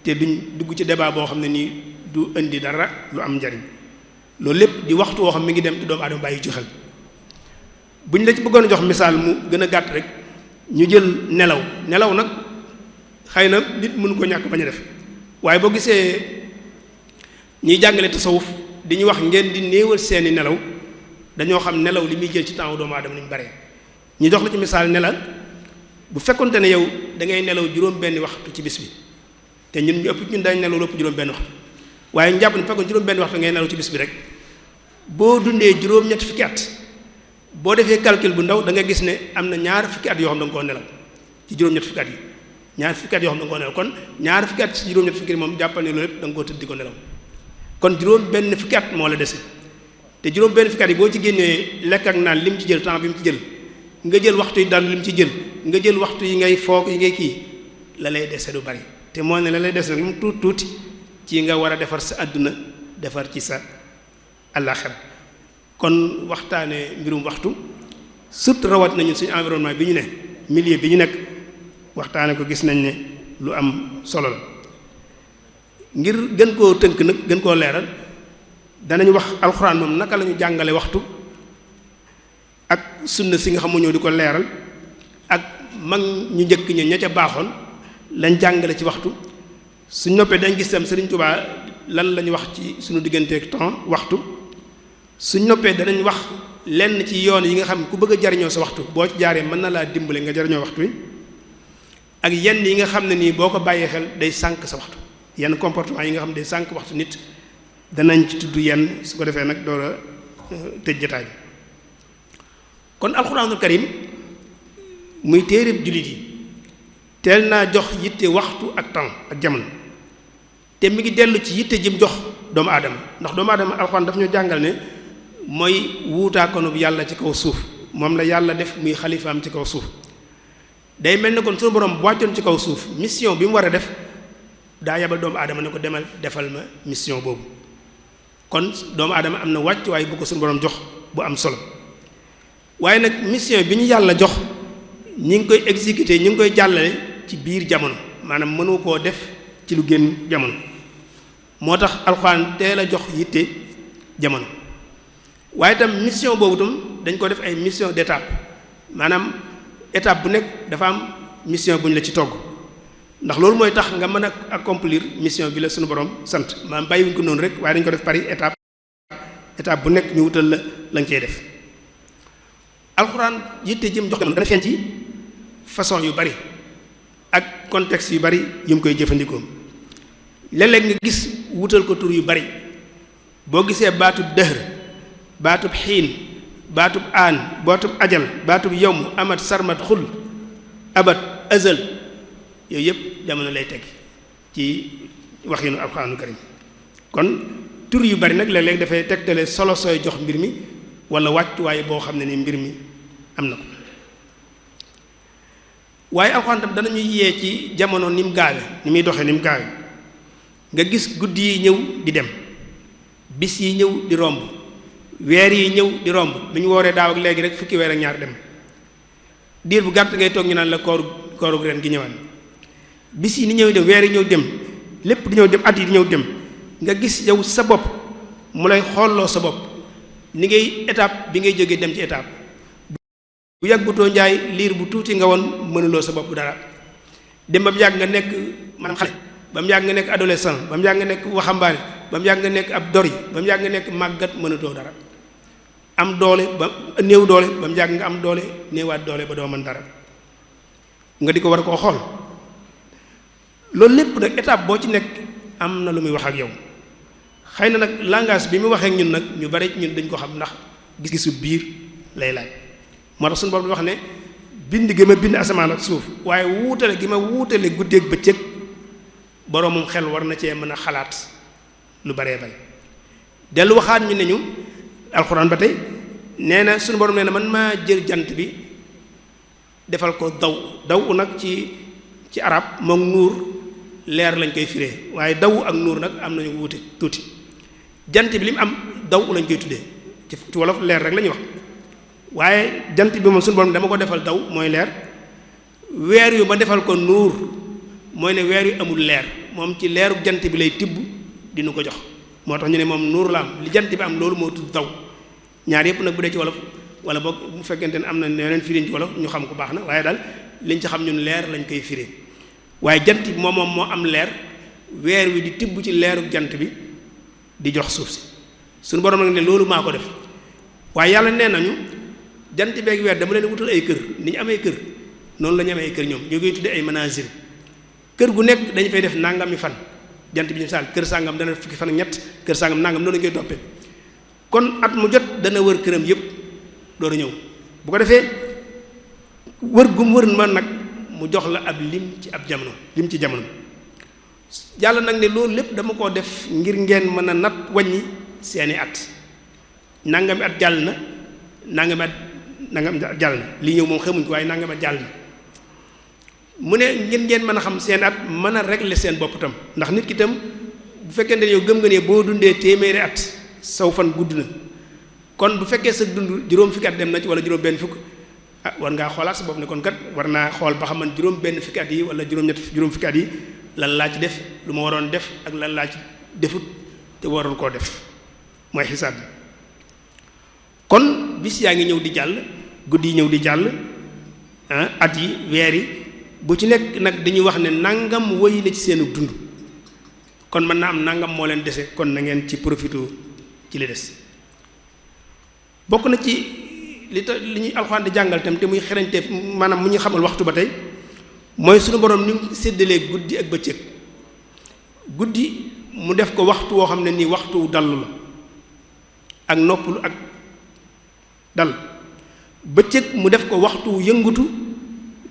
te duñ dugg ci débat boo xam ne nii du indi dara lu am njariñ loolu lépp di waxtu woo xam mi ngi dem te doomu aadama bàyyi ci xel buñ la ci bëggoon a jox misaal mu gën a gàtt rek ñu jël nelaw nag xëy na nit mënu ko ñàkk bañ a def waaye boo gisee ñuy jàngale tasawuf di ñu wax ngeen di néewal seeni nelaw dañoo xam nelaw li muy jël ci temps doomu aadama ni mu bare ñu jox la ci misaal ne la bu fekkonte ne yow da ngay nelaw juróom benn waxtu ci bis bi te ñun ñu ëpp ñun dañ nelaw lépp juróom benn waxtu waaye ñu jàpp ne fekkoon juróom benn waxtu ngay nelaw ci bis bi rek boo dundee juróom-ñetti fukki at boo defee calcul bu ndaw da nga gis ne am na ñaar fukki at yoo xam da nga koo nelaw ci juróom-ñetti fukki at yi ñaar fukki at yoo xam da nga koo nelaw kon ñaar fukki at ci juróom-ñetti fukki at moom jàppal ne loolu lépp da nga koo tëdd di ko nelaw kon juróom benn fukki at moo la dese te juróom benn fukki at yi boo ci génnee lekk ak naan lim ci jël temps bi mu ci jël nga jël waxtu yi daal lim ci jël nga jël waxtu yi ngay foog yi ngay kii la lay dese du bari te moo ne la lay dese nag lu mu tuuti ci nga war a defar sa àdduna defar ci sa àllaaxira kon waxtaane mbirum waxtu surtout rawat nañu suñu environnement bi ñu ne milieu bi ñu nekk waxtaane ko gis nañ ne lu am solo la ngir gën koo tënk nag gën koo leeral danañ wax alxuraan moom naka la ñu jàngale waxtu ak sunna si nga xam ñoo di ko leeral ak mag ñu njëkk ña ca baaxoon lañ jàngale ci waxtu suñ noppee dañ gis tam Sëriñ Tuubaa lan la ñu wax ci suñu digganteeg temps waxtu suñ noppee danañ wax lenn ci yoon yi nga xam ku bëgg a jariñoo sa waxtu boo ci jaaree mën na laa dimbale nga jariñoo waxtu wi ak yenn yi nga xam ne nii boo ko bàyyee xel day sànq sa waxtu yenn comportement yi nga xam ne day sànq waxtu nit danañ ci tudd yenn su ko defee nag door a tëj jotaay bi kon alxuraanul karim muy téereb jullit yi teel naa jox yitte waxtu ak temps ak jamono te mi ngi dellu ci yitte jëm jox doomu aadama ndax doomu aadama alxuraan daf ñu jàngal ne mooy wuutaakonub yàlla ci kaw suuf moom la yàlla def muy xalifaam ci kaw suuf day mel ne kon suñu borom bu wàccoon ci kaw suuf mission bi mu war a def daa yabal doomu aadama ne ko demal defal ma mission boobu kon doomu aadama am na wàccuwaay bu ko suñu borom jox bu am solo waaye nag mission bi ñu yàlla jox ñi ngi koy exécuter ñi ngi koy jàllale ci biir jamono maanaam mënu koo def ci lu génn jamono moo tax alxuraan teel a jox yitte jamono waaye itam mission boobu tam dañ ko def ay mission d'étape maanaam étape bu nekk dafa am mission bu ñu la ci togg ndax loolu mooy tax nga mën a accomplir mission bi la suñu borom sant maanaam bàyyiwuñ ko noonu rek waaye dañ ko def par étape bu nekk ñu wutal la la nga cey def alxuraan yitte jëm jox jamono dana feeñ ci façon yu bari ak contexte yu bari yu mu koy jëfandikoo léeg-léeg nga gis wutal ko tur yu bari boo gisee baatub dëhr baatub xiin baatub aan baatub ajal baatub yowm amat sarmat xul abat azal yooyu yëpp jamono lay teg ci waxinu alxuraanu karim kon tur yu bari nag léeg-léeg dafay tegtale solo sooy jox mbir mi wala wàccuwaay boo xam ne ni mbir mi am na ko waaye alxuraan tam danañuy yee ci jamono ni mu gaawe ni muy doxee ni mu gaawe nga gis guddi yi ñëw di dem bis yi ñëw di romb weer yi ñëw di romb bi ñu wooree daaw ak léegi rek fukki weer ak ñaar dem diir bu gàtt ngay toog ñu naan la kooru ren gi ñëwaat bis yi ni ñëw dem weer yi ñëw dem lépp di ñëw dem at yi di ñëw dem nga gis yow sa bopp mu lay xoolloo sa bopp ni ngay étape bi ngay jógee dem ci étape bu yàggutoo njaay liir bu tuuti nga woon mënuloo sa bopp dara dem ba mu yàgg nga nekk maanaam xale ba mu yàgg nga nekk adolescent ba mu yàgg nga nekk waxambaane ba mu yàgg nga nekk ab dori ba mu yàgg nga nekk màggat mënatoo dara am doole ba néew doole ba mu yàgg nga am doole néewaat doole ba doo mën dara nga di ko war koo xool loolu lépp nag étape boo ci nekk am na lu muy wax ak yow xëy na nag langage bi mu waxee ak ñun nag ñu bari ñun dañ ko xam ndax gis-gisu biir lay laaj moo tax suñu borom di wax ne bind gi ma bind asamaan ak suuf waaye wuutale gi ma wuutale guddeeg bëccëg boroomum xel war na cee mën a xalaat lu baree bari dellu waxaat ñu ne ñu alxuraan ba tey nee na suñu borom nee na man maa jël jant bi defal ko daw nag ci arab moom nuur leer lañ koy firee waaye daw ak nuur nag am nañu wuute tuuti jant bi li mu am daw lañ koy tuddee ci wolof leer rek la ñuy wax waaye jant bi moom suñu borom dama ko defal daw mooy leer weer yu ma defal ko nuur mooy ne weer yu amul leer moom ci leeru jant bi lay tibb dinu ko jox moo tax ñu ne moom nuur la am li jant bi am loolu moo tudd daw ñaar yëpp nag bu dee ci wolof wala boog bu fekkente ne am na yeneen firiñ ci wolof ñu xam ko baax na waaye daal liñ ci xam ñun leer lañ koy firee waaye jant bi moom moo am leer weer wi di tibb ci leeru jant bi di jox suuf si suñu borom nag ne loolu maa ko def waaye yàlla nee nañu jant beeg weer dama leen wutal ay kër ni ñu amee kër noonu la ñu amee ay kër ñoom ñoo koy tuddee ay manazil kër gu nekk dañu fay def nangami fan jant bi ñu misaal kër sàngam dana fukki fan ak ñett kër sàngam nangam noonu lañu koy toppee kon at mu jot dana wër këram yépp door a ñëw bu ko defee wër gum wër man nag mu jox la ab lim ci ab jamono lim ci jamono yàlla nag ne loolu lépp dama koo def ngir ngeen mën a nat wàññi seeni at nangami at jàll na nangami at jàll na lii ñëw moom xamuñ ko waaye nangami at jàll na mu ne ngeen mën a xam seen at mën a régler seen bopp tam ndax nit ki tam bu fekkente ne yow gëm nga ne boo dundee téeméeri at saw fan gudd na kon bu fekkee sa dund juróom fukki at dem na ci wala juróom benn fukk war ngaa xoolaat sa bopp ne kon kat war naa xool ba xam man juróom benn fukki at yi wala juróom fukki at yi lan laa ci def lu ma waroon def ak lan laa ci defut te waroon koo def mooy xisaab bi kon bis yaa ngi ñëw di jàll guddi yi ñëw di jàll at yi weer yi bu ci nekk nag dañuy wax ne nangam wëy na ci seenu dund kon mën naa am nangam moo leen dese kon na ngeen ci profité ci li des bokk na ci li ñuy alxuraan di jàngal tam te muy xerañte maanaam mu ñu xamal waxtu ba tey mooy suñu borom ni mu séddalee guddi ak bëccëg guddi mu def ko waxtu woo xam ne nii waxtu dallu la ak noppalu ak dal bëccëg mu def ko waxtu yëngutu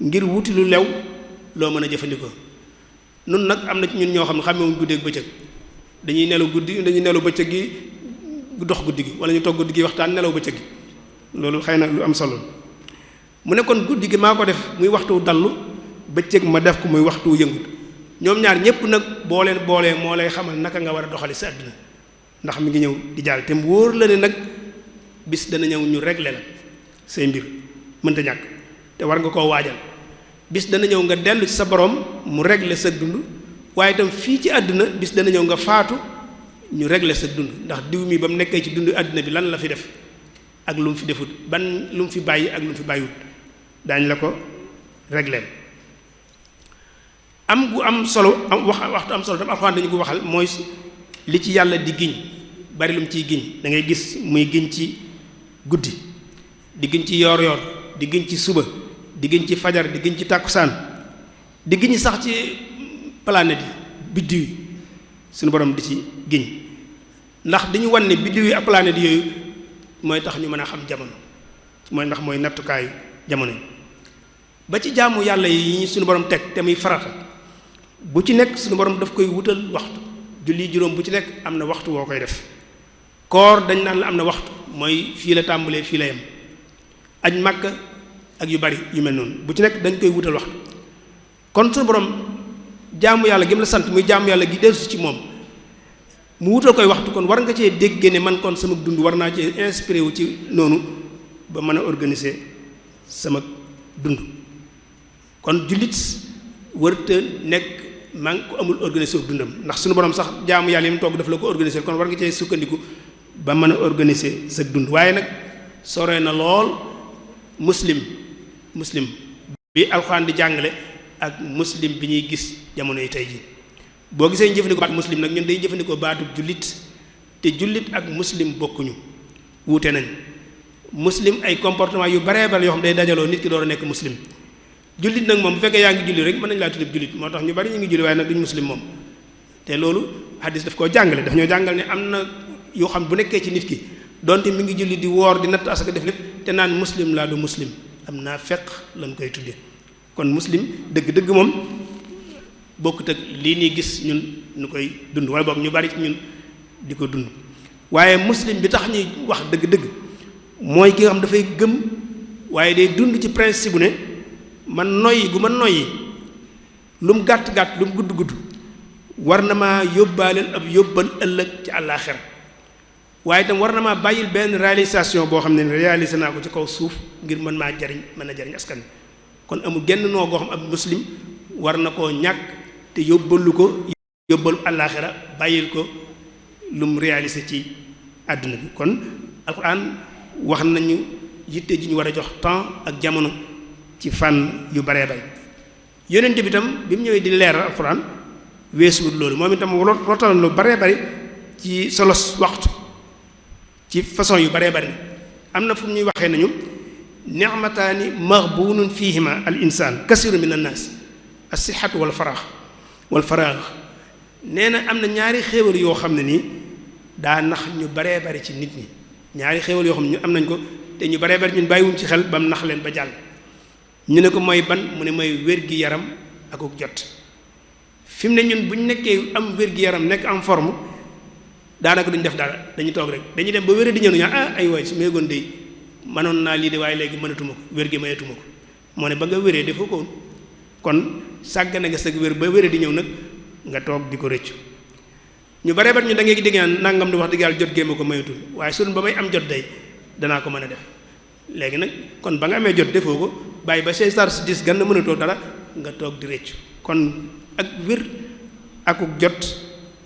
ngir wuti lu lew loo mën a jëfandikoo nun nag am na ci ñun ñoo xam ne xàmmewuñ guddi ak bëccëg dañuy nelaw guddi dañuy nelaw bëccëg gi dox guddi gi wala ñu toog guddi gi waxtaan nelaw bëccëg gi loolu xëy na lu am solo mu ne kon guddi gi maa ko def muy waxtu dallu bëccëg ma def ko muy waxtu yëngut ñoom ñaar ñépp nag boo leen boolee moo lay xamal naka nga war a doxali sa àdduna ndax mi ngi ñëw di jàll te mu wóor la ne nag bis dana ñëw ñu régler la say mbir mënta ñàkk te war nga koo waajal bis dana ñëw nga dellu ci sa borom mu régler sa dund waaye itam fii ci àdduna bis dana ñëw nga faatu ñu régler sa dund ndax diw mi ba mu nekkee ci dund àdduna bi lan la fi def ak lu mu fi defut ban lu mu fi bàyyi ak lu mu fi bàyyiwut daañ la ko régler am gu am solo waxtu am solo tam alxuraan dañu ko waxal mooy li ci yàlla di giñ bari lu mu ciy giñ da ngay gis muy giñ ci guddi di giñ ci yoor yoor di giñ ci suba di giñ ci fajar di giñ ci tàkkusaan di giñ sax ci planète yi biddiw yi suñu borom di ci giñ ndax dañu wan ne biddiw yi ak planète yooyu mooy tax ñu mën a xam jamono mooy ndax mooy nattukaayu jamono yi ba ci jaamu yàlla yi ñu suñu borom teg te muy farata bu ci nekk suñu borom daf koy wutal waxtu julli juróom bu ci nekk am na waxtu woo koy def koor dañ naan la am na waxtu mooy fii la tàmbalee fii la yem aj Makka ak yu bari yu mel noonu bu ci nekk dañ koy wutal waxtu kon suñu borom jaamu yàlla gi mu la sant muy jaamu yàlla gi dellusi ci moom mu wutal koy waxtu kon war nga cee dégg ne man kon sama dund war naa cee inspiré wu ci noonu ba mën a organiser sama dund kon jullit wërta nekk maa ngi ko amul organiser dundam ndax suñu borom sax jaamu yàlla yi mu togg daf la ko organiser kon war nga cee sukkandiku ba mën a organiser sa dund waaye nag sore na lool muslim bi alxuraan di jàngale ak muslim bi ñuy gis jamono yi tey ji boo gisee ñu jëfandikoo baatu muslim nag ñun dañuy jëfandikoo baatu jullit te jullit ak muslim bokkuñu wuute nañ muslim ay comportement yu baree bare yoo xam day dajaloo nit ki door a nekk muslim jullit nag moom bu fekkee yaa ngi julli rek mën nañu laa tuddee jullit moo tax ñu bari ñu ngi julli waaye nag duñ muslim moom te loolu hadis daf koo jàngale daf ñoo jàngal ne am na yoo xam bu nekkee ci nit ki donte mi ngi julli di woor di natt asaka def lépp te naan muslim laa du muslim am naa fekk lañ koy tuddee kon muslim dëgg-dëgg moom bokkut ak lii nii gis ñun ñu koy dund wala boog ñu bari ci ñun di ko dund waaye muslim bi tax ñuy wax dëgg-dëgg mooy ki nga xam dafay gëm waaye day dund ci principe bu ne man noyyi gu ma noyyi lu mu gàtt-gàtt lu mu gudd-gudd war na maa yóbbaaleel ab yóbbal ëllëg ci àllaaxira waaye itam war na maa bàyyil benn réalisation boo xam ne réalisé naa ko ci kaw suuf ngir mën maa jariñ mën a jariñ askan kon amul genn noo goo xam ab muslim war na koo ñàkk te yóbbalu ko yóbbalu àllaaxira bàyyil ko lu mu réalisé ci àdduna bi kon alxuraan wax nañu yitte ji ñu war a jox temps ak jamono ci fànn yu baree bay yonent bi tam bi mu ñëwee di leeral alxuraan weesuwut loolu moom itam rotal lu baree bari ci solos waxtu ci façon yu baree bari am na fu ñuy waxee nañu ni'mataani maghbunun fihima al insaan kasiru min annaas as-sihhatu wal faraax nee na am na ñaari xéewal yoo xam ne nii daa nax ñu baree bari ci nit ñi ñaari xéewal yoo xam ne ñu am nañ ko te ñu baree bari ñun bàyyiwuñ ci xel ba mu nax leen ba jàll ñu ne ko mooy ban mu ne mooy wér-gi-yaram akuk jot fi mu ne ñun bu ñu nekkee am wér-gi-yaram nekk en forme daanaka duñ def dara dañuy toog rek dañuy dem ba wér di ñëw ñu ay waay su ma yëgoon de mënoon naa lii de waaye léegi mënatuma ko wér gi mayatuma ko moo ne ba nga wéree defoo ko woon kon sàggane nga sag wér ba wéree di ñëw nag nga toog di ko rëccu ñu baree bari ñu da ngay dégg naan nangam di wax dëgg yàlla jot géema ko mayatul waaye sun ba may am jot day danaa ko mën a def léegi nag kon ba nga amee jot defoo ko bàyyi ba say sar si dis gan na mënatoo dara nga toog di rëccu kon ak wér akuk jot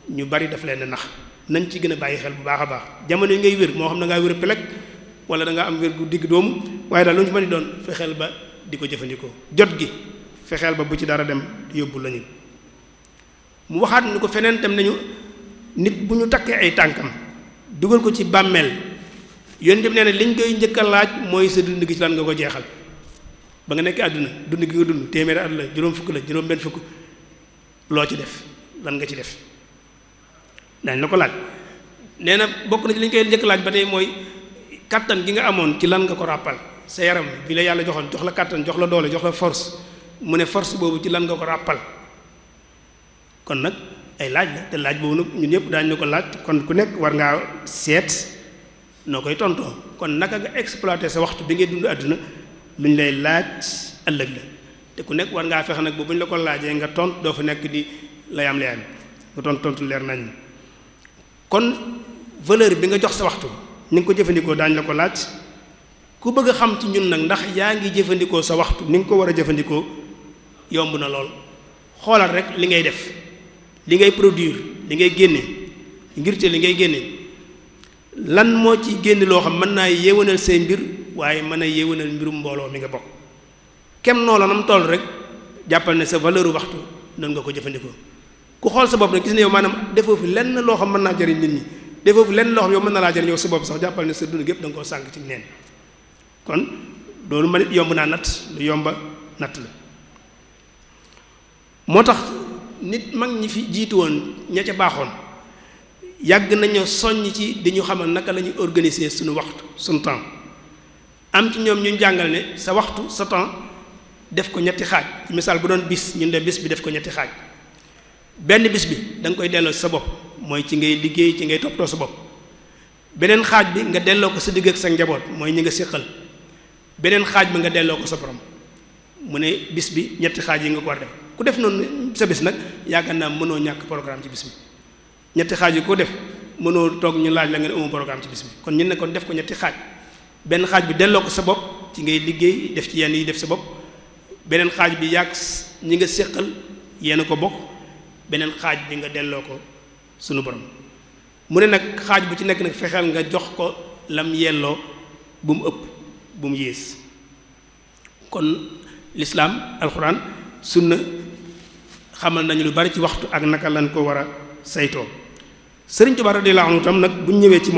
ñu bari daf leen nax nañ ci gën a bàyyi xel bu baax a baax jamono yi ngay wér moo xam da ngaa wér pelek wala da ngaa am wér gu digg doomu waaye daal lu ñu mën di doon fexeel ba di ko jëfandikoo jot gi fexeel ba bu ci dara dem yóbbu lañu mu waxaat ñu ko feneen tam nañu nit bu ñu takkee ay tànkam dugal ko ci bàmmeel yoon dem nee na liñ koy njëkk a laaj mooy sa dund gi ci lan nga ko jeexal ba nga nekk àdduna dund gi nga dund téeméeri at la juróom fukk la juróom benn fukk loo ci def lan nga ci def dañ la ko laaj nee na bokk na ci li ñu koy njëkk laaj ba tey mooy kattan gi nga amoon ci lan nga ko ràppal sa yaram bi la yàlla joxoon jox la kattan jox la doole jox la force mu ne force boobu ci lan nga ko ràppal kon nag ay laaj la te laaj boobu nag ñun ñëpp daañu la ko laaj kon ku nekk war ngaa seet noo koy tontoo kon naka nga exploiter sa waxtu bi ngay dund àdduna lu ñu lay laaj ëllëg la te ku nekk war ngaa fexe nag bu ñu la ko laajee nga tont doo fa nekk di layam nga tontu leer nañ kon valeur bi nga jox sa waxtu ni nga ko jëfandikoo daañu la ko laaj ku bëgg a xam ci ñun nag ndax yaa ngi jëfandikoo sa waxtu ni nga ko war a jëfandikoo yomb na lool xoolal rek li ngay def li ngay produire li ngay génne ngir te li ngay génne lan moo ci génne loo xam mën naa yéwénal say mbir waaye mën a yéwénal mbirum mbooloo mi nga bokk kem noo la nam toll rek jàppal ne sa valeur waxtu noonu nga ko jëfandikoo ku xool sa bopp nag gis ne yow maanaam defoo fi lenn loo xam mën naa jariñ nit ñi defoo fi lenn loo xam yow mën na laa jariñ yow sa bopp sax jàppal ne sa dund gépp da nga koo sànk ci neen kon loolu ma nit yomb naa natt lu yomba natt la moo tax nit mag ñi fi jiitu woon ña ca baaxoon yàgg nañu soññ ci di ñu xamal naka la ñuy organiser suñu waxtu suñu temps am ci ñoom ñu jàngal ne sa waxtu sa temps def ko ñetti xaaj ci misaal bu doon bis ñun de bis bi def ko ñetti xaaj benn bis bi da nga koy delloo sa bopp mooy ci ngay liggéey ci ngay toppatoo sa bopp beneen xaaj bi nga delloo ko sa digg ak sa njaboot mooy ñi nga séqal beneen xaaj bi nga delloo ko sa borom mu ne bis bi ñetti xaaj yi nga ko war def ku def noonu sa bis nag yaakaar naa mënoo ñàkk programme ci bis bi ñetti xaaj yi ko def mënoo toog ñu laaj la nga ne amoo programme ci bis bi kon ñu ne kon def ko ñetti xaaj benn xaaj bi delloo ko sa bopp ci ngay liggéey def ci yenn yi def sa bopp beneen xaaj bi yàgg ñi nga séqal yéen a ko bokk beneen xaaj bi nga delloo ko sunu borom mu ne nag xaaj bu ci nekk nag fexeel nga jox ko lam yelloo bu mu ëpp bu mu yées kon lislaam alxuraan sunna xamal nañu lu bari ci waxtu ak naka lañ ko war a saytoo Sëriñ Tuubaa radiyallaahu anhu tam nag bu ñu ñëwee ci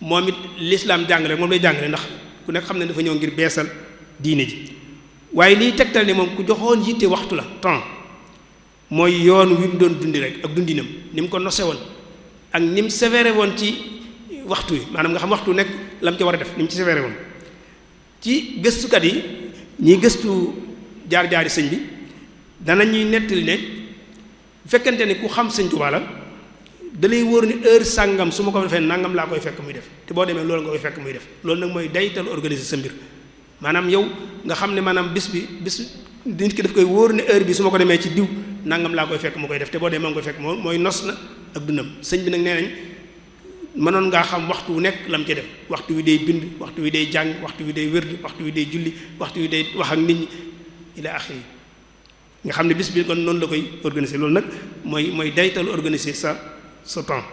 moom it lislaam jàngale moom lay jàngale ndax ku nekk xam ne dafa ñëw ngir beesal diine ji waaye liy tegtal ne moom ku joxoon yitte waxtu la temps mooy yoon wi mu doon dundi rek ak dundinam ni mu ko nose woon ak ni mu sévère woon ci waxtu yi maanaam nga xam waxtu nekk la mu ci war a def ni mu ci sévère woon ci gëstukat yi ñiy gëstu jaar-jaari sëñ bi danañuy nettali ne bu fekkente ne ku xam Sëñ Tuubaa la dalay wóor ni heure sàngam su ma ko defee nangam laa koy fekk muy def te boo demee loolu nga koy fekk muy def loolu nag mooy daytal organiser sa mbir maanaam yow nga xam ne maanaam bis nit ki daf koy wóor ne heure bi su ma ko demee ci diw nangam laa koy fekk mu koy def te boo demee ma koy fekk mooy nos na ak dundam sëñ bi nag nee nañ mënoon ngaa xam waxtu wu nekk lam ci def waxtu wi day bind waxtu wi day jàng waxtu wi day wérd waxtu wi day julli waxtu wi day wax ak nit ñi ila axiri nga xam ne bis bi kon noonu la koy organiser loolu nag mooy daytal organiser sa temps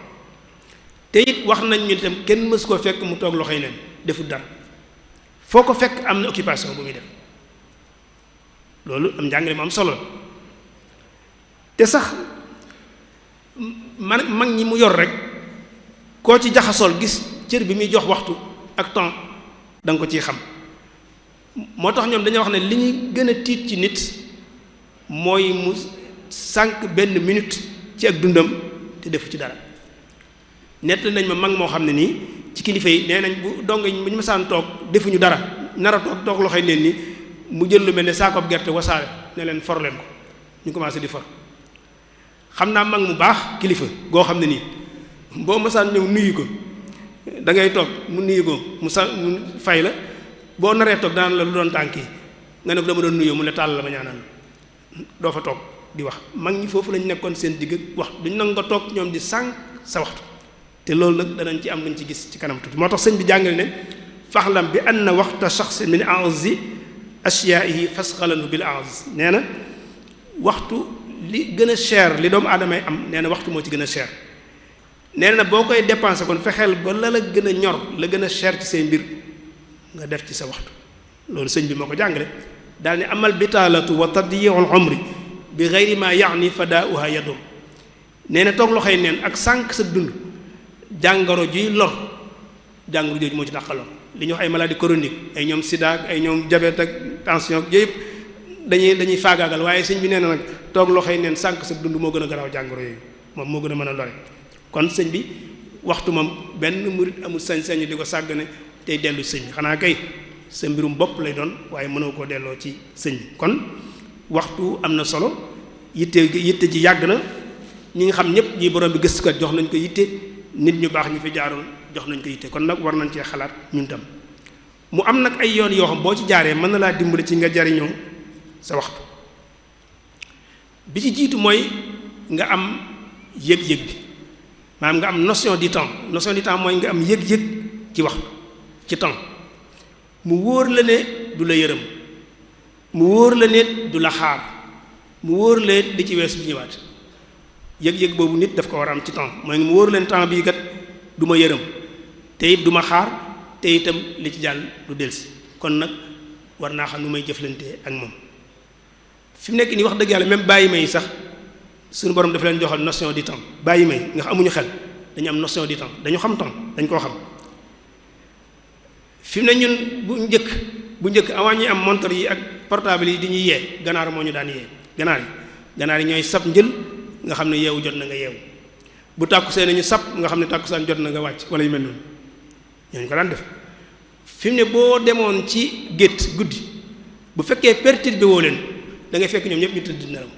te it wax nañ ñu itam kenn mës koo fekk mu toog loxoy neen deful dara foo ko fekk am na occupation bu muy def loolu am njàngale mu am solo la te sax mag ñi mu yor rek koo ci jaxasool gis cër bi muy jox waxtu ak temps da nga ko ciy xam moo tax ñoom dañoo wax ne li ñuy gën a tiit ci nit mooy mu sànq benn minute ci ak dundam te defu ci dara nett nañ ma mag moo xam ne nii ci kilifa yi nee nañ bu dong bu ñu masaan toog defuñu dara nar a toog loxoy neen ni mu jël lu mel ne saakoob gerte wasaare ne leen for leen ko ñu commencé di for xam naa mag mu baax kilifa goo xam ne nii boo masaan ñëw nuyu ko da ngay toog mu nuyu ko mu fay la boo naree toog daan la lu doon tànk yi nga ne ko dama doon nuyoo mu ne tàll la ma ñaanal doo fa toog di wax mag ñi foofu lañ nekkoon seen digg wax duñ nang nga toog ñoom di sànq sa waxtu te loolu nag danañ ci am luñ ci gis ci kanam tuuti moo tax sëñ bi jàngale ne faxlam bi anna waxta shaxs min a'zi ashyaa'ihi fasxalanhu bil a'z nee na waxtu li gën a cher li doomu aadamay am nee na waxtu moo ci gën a cher nee na boo koy dépensé kon fexeel ba la gën a ñor la gën a cher ci say mbir nga def ci sa waxtu loolu sëñ bi moo ko jàngale daal ne amal bitaalatu wa tadyi'ul umri bi ghayri ma ya'ni fadaa'uha yadur nee na toog loxoy neen ak sànq sa dund jàngoro juy lor jàngoro jooju moo ci dàq lor li ñuy wax ay maladie chronique ay ñoom sida ak ay ñoom diabète ak tension ak yooyu yëpp dañuy faagaagal waaye sëñ bi nee na nag toog loxoy neen sànq sa dund moo gën a garaaw jàngoro yooyu moom moo gën a mën a lore kon sëñ bi waxtu moom benn murit amul sañ-sañ di ko sàggane tey dellu sëñ bi xanaa kay sa mbirum bopp lay doon waaye mënoo koo delloo ci sëñ bi kon waxtu am na solo yitte ji yàgg na ñi nga xam ñëpp ñi borom bi gëstukat jox nañ ko yitte nit ñu baax ñi fi jaaroon jox nañ ko yitte kon nag war nañ cee xalaat ñun tam mu am nag ay yoon yoo xam boo ci jaaree mën na laa dimbali ci nga jariñoo sa waxtu bi ci jiitu mooy nga am yëg-yëg bi maanaam nga am notion du temps mooy nga am yëg-yëg ci waxtu ci temps mu wóor la ne du la yërëm mu wóor la ne du la xaar mu wóor la di ci weesu bi ñëwaat yëg-yëg boobu nit daf ko war a am ci temps mooy mu wóor leen temps bii kat du ma yërëm te it du ma xaar te itam li ci jàll du delsi kon nag war naa xam nu may jëflante ak moom fi mu nekk nii wax dëgg yàlla même bàyyi may sax suñu borom dafa leen joxal notion du temps bàyyi may nga xam amuñu xel dañu am notion du temps dañu xam temps dañ koo xam fi mu ne ñun bu njëkk avant ñuy am montre yi ak portable yi di ñuy yee ganaar moo ñu daan yee ganaar yi ñooy sab njël nga xam ne yeewu jot na nga yeewu bu tàkkusee nañu sab nga xam ne tàkkusaan jot na nga wàcc wala yu mel noonu ñooñu ko daan def fi mu ne boo demoon ci gétt guddi bu fekkee perturbé woo leen da ngay fekk ñoom ñëpp ñu tëdd nelaw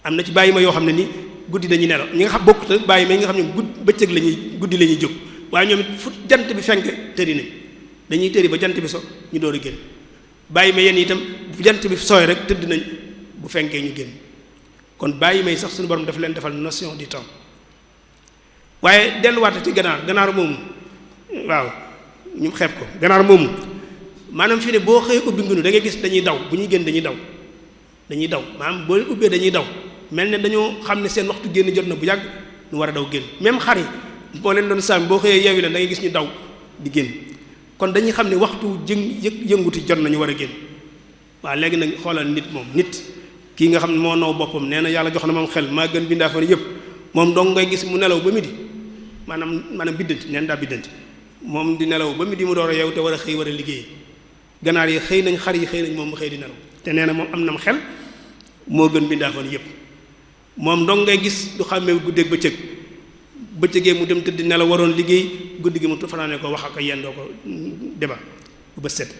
am na ci bàyyi ma yoo xam ne ni guddi dañuy nelaw ñi nga xam bokkut ak bàyyi ma yi nga xam ne bëccëg guddi la ñuy jóg waaye ñoom it fu jant bi fenk tëri nañ dañuy tëri ba jant bi so ñu door a génn bàyyi ma yenn itam bu jant bi sooy rek tëdd nañ bu fenkee ñu génn kon bàyyi may sax suñu borom dafa leen defal notion du temps waaye delluwaate ci ganaar moomu waaw ñu xeeb ko ganaar moomu maanaam fii ne boo xëyee ubbi ngunu da ngay gis dañuy daw bu ñuy génn dañuy daw maanaam boo ubbee dañuy daw mel ne dañoo xam ne seen waxtu génn jot na bu yàgg ñu war a daw génn même xar yi boo leen doon sàmm boo xëyee yeewi leen da ngay gis ñu daw di génn kon dañuy xam ne waxtu yënguti jot na ñu war a génn waaw léegi nag xoolal nit moom nit kii nga xam ne moo naw boppam nee na yàlla jox na moom xel maa gën bindaafoon yëpp moom dong ngay gis mu nelaw ba midi maanaam biddanti neen daa biddanti moom di nelaw ba midi mu door a yow te war a xëy war a liggéey ganaar yi xëy nañ xar yi xëy nañ moom mu xëy di nelaw te nee na moom am na xel moo gën bindaafoon yëpp moom dong ngay gis du xàmmee guddeeg bëccëgee mu dem tëdd nelaw waroon liggéey guddi gi mu fanaane ko wax ak yendoo ko débat bu bët set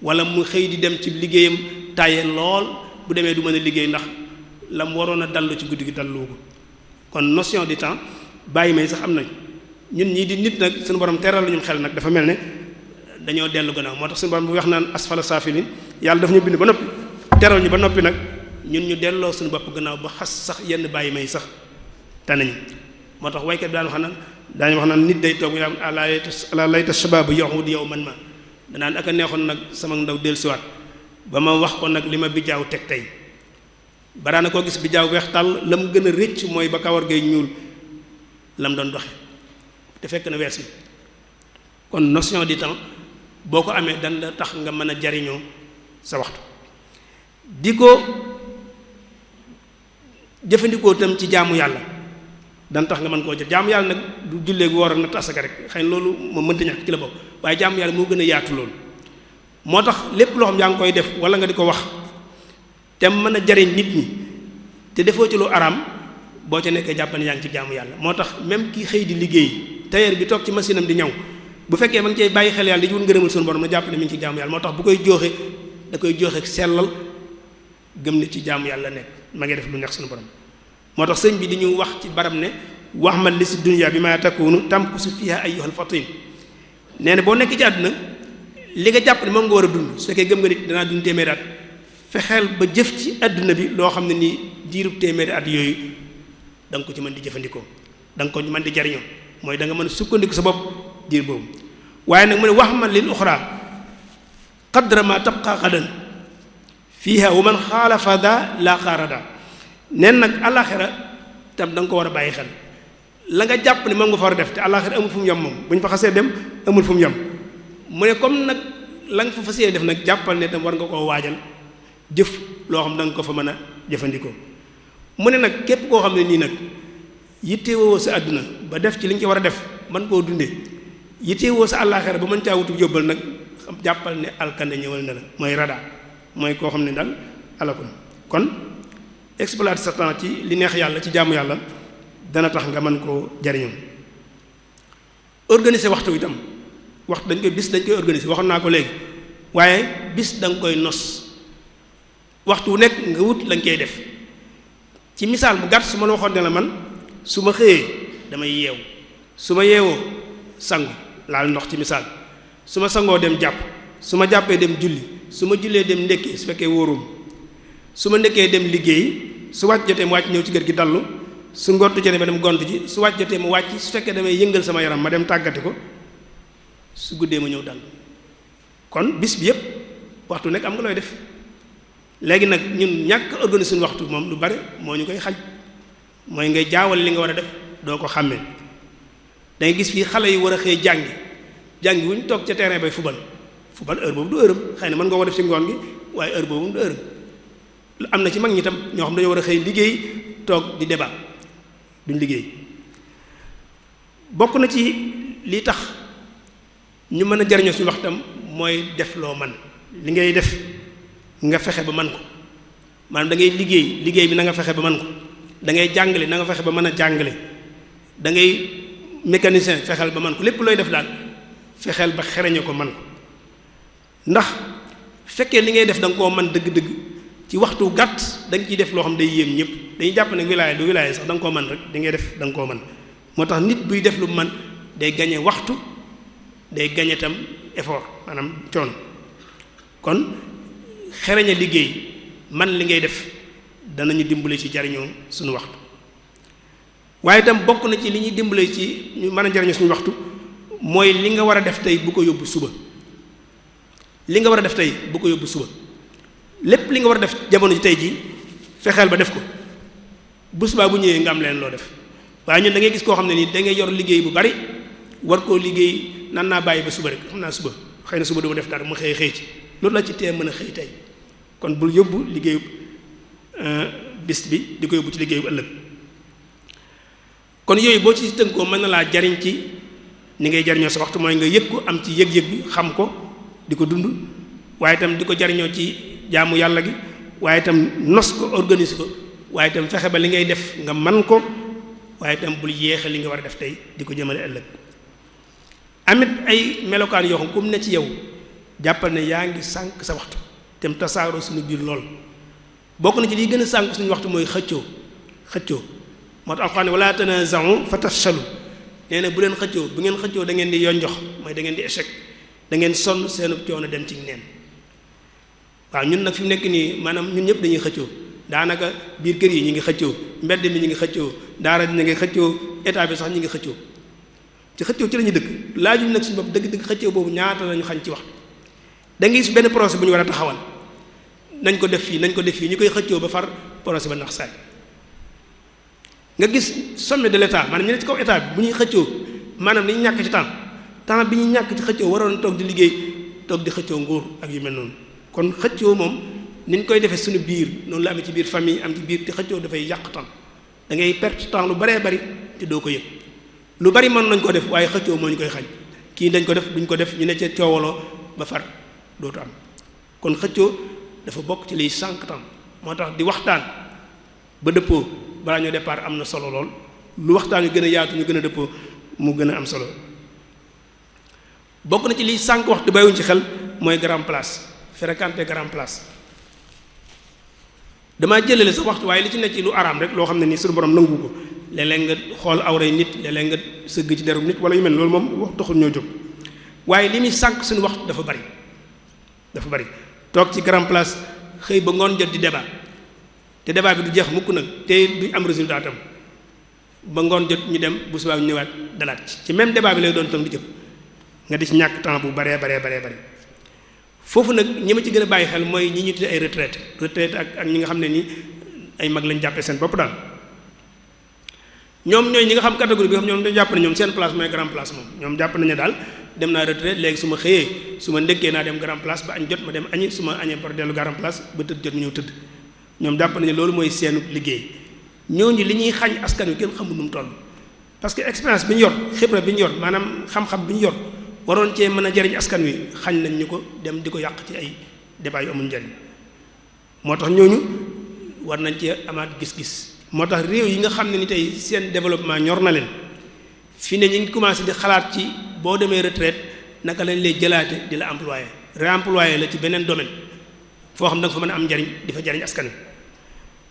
wala mu xëy di dem ci liggéeyam tàyyee lool bu demee du mën a liggéey ndax la mu waroon a dallu ci guddi gi dallu ko kon notion du temps bàyyi may sax am nañ ñun ñii di nit nag suñu borom teral la ñu xel nag dafa mel ne dañoo dellu gannaaw moo tax suñu borom bu wax naan asfala saafilin yàlla daf ñu bind ba noppi teral ñu ba noppi nag ñun ñu delloo suñu bopp gannaaw ba xas sax yenn bàyyi may sax tanañu moo tax waykat bi daañu wax naan nit day toog yaa ala layta shabaab yahuud yow man ma danaan ak a neexoon nag sama ndaw dellusiwaat ba ma wax ko nag li ma bijaaw teg tey baraana koo gis bijaaw weex tàll la mu gën a rëcc mooy ba kawar gay ñuul la mu doon doxe te fekk na wees na kon notion du temps boo ko amee dan la tax nga mën a jariñoo sa waxtu di ko jëfandikoo tam ci jaamu yàlla dan tax nga mën koo jël jaamu yàlla nag du jullee gu woor ak natt asaka rek xëy na loolu moom mënta ñàkk ci la bokk waaye jaamu yàlla moo gën a yaatu loolu moo tax lépp loo xam yaa ngi koy def wala nga di ko wax te mën a jariñ nit ñi te defoo ci lu araam boo ca nekkee jàpp ne yaa ngi ci jaamu yàlla moo tax même kii xëy di liggéey tailleur bi toog ci machine am di ñaw bu fekkee ma ngi cay bàyyi xel yàlla di ci wut ngërëmal suñu borom na jàpp ne mi ngi ci jaamu yàlla moo tax bu koy jooxe da koy jooxe sellal gëm ne ci jaamu yàlla nekk ma ngi def lu neex suñu borom moo tax sëñ bi di ñu wax ci baram ne wax ma li si dunya bi ma takunu tamkusu fiha ayyuhal fatin nee na boo nekk ci àdduna li nga jàpp ne moom nga war a dund su fekkee gëm nga nit danaa dund téeméeri at fexeel ba jëf ci àdduna bi loo xam ne nii diirub téeméeri at yooyu da nga ko ci mën di jëfandikoo da nga ko mën di jariñoo mooy da nga mën a sukkandiku sa bopp diir boobu waaye nag mu ne wax ma lil uxra qadra ma tabqa qadan fiha wa man xaalafa da la xaarada neen nag àllaaxira tam da nga ko war a bàyyi xel la nga jàpp ne moom nga fa war a def te àllaaxira amul fu mu yem moom bu ñu fa xasee dem amul fu mu yem mu ne comme nag la nga fa fas yéene def nag jàppal ne tam war nga koo waajal jëf loo xam da nga ko fa mën a jëfandikoo mu ne nag képp koo xam ne nii nag yittewoo sa àdduna ba def ci li nga ci war a def mën koo dundee yittewoo sa àllaaxira ba mën caa wutu yóbbal nag jàppal ne alkande ñëwal na la mooy rada mooy koo xam ne daal alakun kon exploiter sa temps ci li neex yàlla ci jaamu yàlla dana tax nga mën koo jariñoo organiser waxtu itam waxtu dañ koy organiser waxoon naa ko léegi waaye bis da nga koy nos waxtu wu nekk nga wut lañ koy def ci misaal bu gàtt su ma la waxoon ne la man su ma xëyee damay yeewu su ma yeewoo sangu laal ndox ci misaal su ma sangoo dem jàpp su ma jàppee dem julli su ma jullee dem ndékkee su fekkee wóorum su ma ndekkee dem liggéey su wàcc jotee mu wàcc ñëw ci kër gi dallu su ngontu jotee ma dem gont ji su wàcc jotee mu wàcc su fekkee damay yëngal sama yaram ma dem tàggati ko su guddee ma ñëw dal kon bis bi yépp waxtu nekk am nga looy def léegi nag ñun ñàkk organiser suñu waxtu moom lu bari moo ñu koy xaj mooy ngay jaawal li nga war a def doo ko xàmmee da ngay gis fii xale yi war a xëy jàngi wu ñu toog ca terrain bay fubal heure boobu du heuram xëy na mën nga ko def ci ngoon gi waaye heure boobu du heuram am na ci mag ñi tam ñoo xam dañoo war a xëy liggéey toog di débat duñ liggéey bokk na ci li tax ñu mën a jariñoo suñu waxtam mooy def loo man li ngay def nga fexe ba man ko maanaam da ngay liggéey bi na nga fexe ba man ko da ngay jàngale na nga fexe ba mën a jàngale da ngay mécanicien fexeel ba man ko lépp looy def daal fexeel ba xereñe ko man ko ndax fekkee li ngay def da nga koo man dëgg-dëgg ci waxtu gàtt da nga ciy def loo xam day yéem ñëpp dañuy jàpp ne wilaaya du wilaaya sax da nga koo man rek di ngay def da nga koo man moo tax nit buy def lu man day gañe waxtu day gañe tam effort maanaam coono kon xereñ a liggéey man li ngay def danañu dimbale ci jariñoo suñu waxtu waaye itam bokk na ci li ñuy dimbale ci ñu mën a jariñoo suñu waxtu mooy li nga war a def tey bu ko yóbbu suba li nga war a def tey bu ko yóbbu suba lépp li nga war a def jamono ji tey ji fexeel ba def ko bu subaa bu ñëwee nga am leen loo def waaye ñun da ngay gis koo xam ne nii da ngay yor liggéey bu bari war koo liggéey nan naa bàyyi ba suba rek xam naa suba xëy na suba du ma def dara mu xëy ci loolu la ci tee mën a xëy tey kon bul yóbbu liggéeyu bis bi di ko yóbbu ci liggéeyu ëllëg kon yooyu boo ci tënkoo mën na laa jariñ ci ni ngay jariñoo sa waxtu mooy nga yëg ko am ci yëg-yëg bi xam ko di ko dund waaye itam di ko jariñoo ci jaamu yàlla gi waaye itam nos ko organise ko waaye itam fexe ba li ngay def nga man ko waaye itam bul yéexe li nga war a def tey di ko jëmale ëllëg amit ay melokaan yoo xam comme ne ci yow jàppal ne yaa ngi sànq sa waxtu te mu tasaaroo suñu biir lool bokk na ci liy gën a sànq suñu waxtu mooy xëccoo moo tax alxuraan wala tanaza'u fa tafshalu nee na bu leen xëccoo bu ngeen xëccoo da ngeen di yonjox mooy da ngeen di échec da ngeen sonn seenub coono dem ci neen waaw ñun nag fi mu nekk nii maanaam ñun ñëpp dañuy xëccoo daanaka biir kër yi ñu ngi xëccoo mbedd mi ñu ngi xëccoo daara ñu ngi xëccoo état bi sax ñu ngi xëccoo ci xëccoo ci la ñu dëkk laajuñ nag suñu bopp dëgg-dëgg xëccoo boobu ñaata lañu xañ ci waxtu da ngay gis benn projet bu ñu war a taxawal nañ ko def fii nañ ko def fii ñu koy xëccoo ba far projet ba nax saay nga gis sommet de l'état maanaam ñu ne ci kaw état bi bu ñuy xëccoo maanaam dañuy ñàkk ci temps bi ñuy ñàkk ci xëccoo waroon toog di liggéey toog di xëccoo nguur ak yu mel noonu kon xëccoo moom ni ñu koy defee suñu biir noonu la amee ci biir famille am ci biir te xëccoo dafay yàq temps da ngay perte temps lu baree bari te doo ko yëg lu bari mën nañ ko def waaye xëccoo moo ñu koy xañ kii dañ ko def duñ ko def ñu ne ca coowaloo ba far dootu am kon xëccoo dafa bokk ci liy sànq temps moo tax di waxtaan ba dëppoo balaa ñoo départ am na solo lool lu waxtaan yu gën a yaatu ñu gën a dëppoo mu gën a am solo bokk na ci liy sànq waxtu bàyyiwuñ ci xel mooy grand place fréquenter grand place damaa jëlale sa waxtu waaye li ci nekk ci lu araam rek loo xam ne nii suñu borom nangu ko léeg-léeg nga xool awray nit léeg-léeg nga sëgg ci derum nit wala yu mel loolu moom wax taxul ñoo jóg waaye li muy sànq suñu waxtu dafa bari toog ci grand place xëy ba ngoon jot di débat te débat bi du jeex mukk nag te duñ am résultat tam ba ngoon jot ñu dem bu subaa ñu ñëwaat dalaat ci même débat bi lay doon tam di jëpp nga di ci ñàkk temps bu baree foofu nag ñi ma ci gën a bàyyi xel mooy ñi ñu tuddee ay retraite ak ñi nga xam ne ni ay mag lañ jàppee seen bopp daal ñoom ñooy ñi nga xam catégorie bi xam ñoom dañu jàpp ne ñoom seen place mooy grand place moom ñoom jàpp nañu daal dem naa retraite léegi su ma xëyee su ma ndékkee naa dem grand place ba añ jot ma dem añi su ma añee par dellu grand place ba tëdd jot mu ñëw tëdd ñoom jàpp nañu loolu mooy seenu liggéey ñooñu li ñuy xañ askan wi kenn xamul nu mu toll parce que expérience bi ñu yor xibra bi ñu yor maanaam xam-xam bi ñu yor waroon cee mën a jariñ askan wi xañ nañ ñu ko dem di ko yàq ci ay débat yu amul njariñ moo tax ñooñu war nañ cee amaat gis-gis moo tax réew yi nga xam ne ni tey seen développement ñor na leen fi ne ñu ngi commencé di xalaat ci boo demee retraite naka lañ lay jëlaate di la employé réemployé la ci beneen domaine foo xam da nga fa mën a am njariñ di fa jariñ askan wi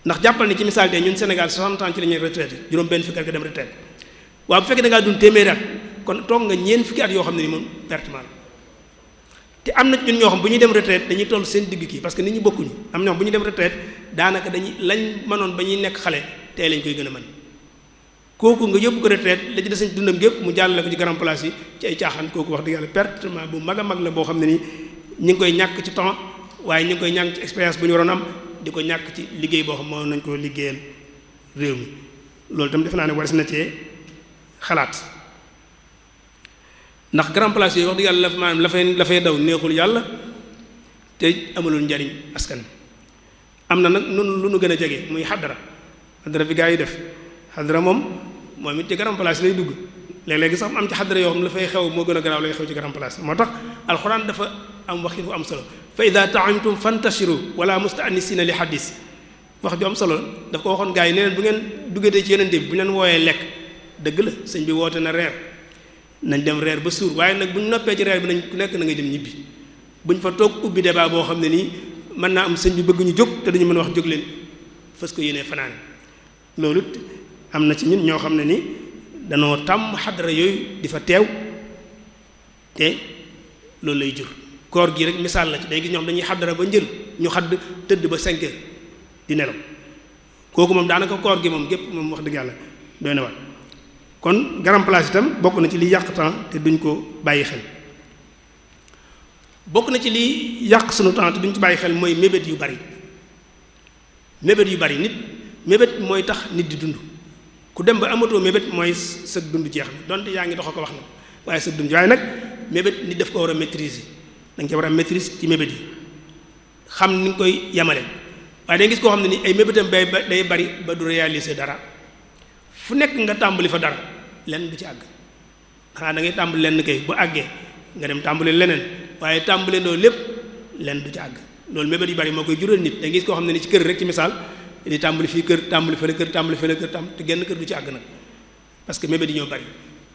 ndax jàppal ni ci misaal tey ñun Sénégal 60 ans ci la ñuy retraité juróom benn fukki at nga dem retraite waaw bu fekkee da ngaa dund téeméeri at kon toog nga ñeen fukki at yoo xam ne ni moom pertement te am na ñun ñoo xam bu ñuy dem retraite dañuy toll seen digg kii parce que nit ñi bokkuñu am ñoo xam bu ñuy dem retraite daanaka dañuy lañ mënoon ba ñuy nekk xale tey lañ koy gën a mën kooku nga yóbbu ko retraite la ci des dundam gépp mu jàllale ko ci grand place yi ci ay caaxaan kooku wax dëgg yàlla pertement bu mag a mag la boo xam ne ni ñi ngi koy ñàkk ci temps waaye ñu ngi koy ñàkk ci expérience bu ñu waroon am di ko ñàkk ci liggéey boo xam moo nañ ko liggéeyal réew mi loolu tam defe naa ne war na cee xalaat ndax grand place yooyu wax dëgg yàlla maanaam la fay daw neexul yàlla te amalul njariñ askan am na nag nun lu nu gën a jege muy xadara bi gaa yi def xadara moom it ci grand place lay dugg léeg-léegi sax mu am ci xadara yoo xam ne la fay xew moo gën a garaaw lay xew ci grand place moo tax alxuraan dafa am waxin bu am solo fa ida taamtum fantashiru wala mustaanisina li xadis wax ju am solo daf ko waxoon gaa yi ne leen bu ngeen duggatee ci yeneen bi bu ñu leen wooyee lekk dëgg la sëñ bi woote na reer nañ dem reer ba suur waaye nag bu ñu noppee ci reer bi nañ ku nekk na ngay dem ñibbi buñ fa toog ubbi débat boo xam ne nii mën naa am sëñ bi bëgg ñu jóg te dañu mën a wax jóg leen fas ko yéenee fanaane loolu am na ci ñun ñoo xam ne ni danoo tàmm xadara yooyu di fa teew te loolu lay jur. koor gi rek misaal la ci day gis ñoo xam dañuy xaddara ba njël ñu xadd tëdd ba 5 heures di nelaw kooku moom daanaka koor gi moom gépp moom wax dëgg yàlla doy na wat kon grand place itam bokk na ci liy yàq temps te duñ ko bàyyi xel. bokk na ci liy yàq sunu temps te duñ ci bàyyi xel mooy mébét yu bari nit mébét mooy tax nit di dund ku dem ba amatoo mébét mooy sa dund jeex na donte yaa ngi dox ko wax na waaye sa dund waaye nag mébét nit daf ko war a maîtriser da nga ci war a maîtrise ci mébét yi xam ni nga koy yemale waaye da gis koo xam ne ni ay mébétam day bari ba du réaliser dara fu nekk nga tàmbali fa dara lenn du ci àgg xanaa da ngay tàmbali lenn kay bu àggee nga dem tàmbali leneen waaye tàmbali ndoo lépp lenn du ci àgg loolu mébét yu bari moo koy jural nit da gis koo xam ne ni ci kër rek ci misaal di tàmbali fii kër tàmbali fële kër tàmbali fële kër te genn kër du ci àgg nag parce que mébét yi ñoo bari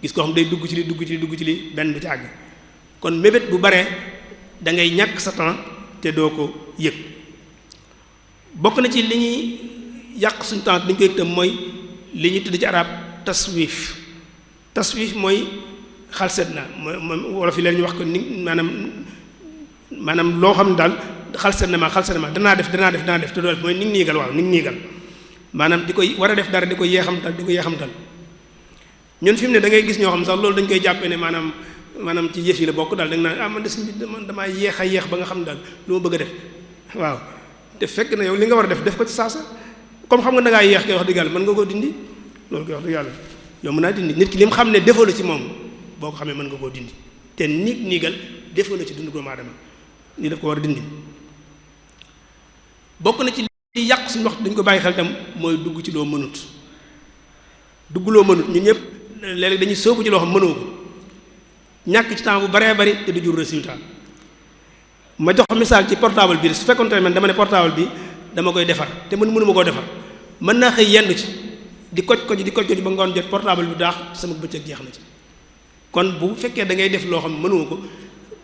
gis koo xam day dugg ci li benn du ci àgg kon mébét bu baree da ngay ñàkk sa temps te doo ko yëg bokk na ci li ñuy yàq suñu temps dañ koy yëg tam mooy li ñuy tudd ci arab taswif mooy xalset na mooy wolof yi leen ñu wax ko ni maanaam loo xam ne daal xalset na ma danaa def te doo def mooy niigal maanaam di koy war a def dara di ko yeexamtal ñun fi mu ne da ngay gis ñoo xam sax loolu dañ koy jàppee ne maanaam ci yëf yi la bokk daal da nga naan man de suñ bi man damaa yeex ba nga xam ne daal lu ma bëgg a def waaw te fekk na yow li nga war a def ko ci saasa comme xam nga da ngaa yeex koy wax dëgg yàlla mën nga koo dindi loolu koy wax dëgg yàlla yow mën naa dindi nit ki li mu xam ne defoo la ci moom boo ko xamee mën nga koo dindi te niigal defoo la ci dundu doomu aadama ni daf ko war a dindi bokk na ci li yàq suñu wax dañ ko bàyyi xel tam mooy dugg ci loo mënut ñun ñëpp léeg-léeg dañuy soobu ci loo xam mënoo ko ñàkk ci temps bu baree bari te du jur résultat ma jox misaal ci portable bi su fekkoon tamit man dama ne portable bi dama koy defar te mënuma koo defar mën naa xëy yendu ci di koj ba ngoon jot portable bi daax sama bëccëg jeex na ci kon bu fekkee da ngay def loo xam mënoo ko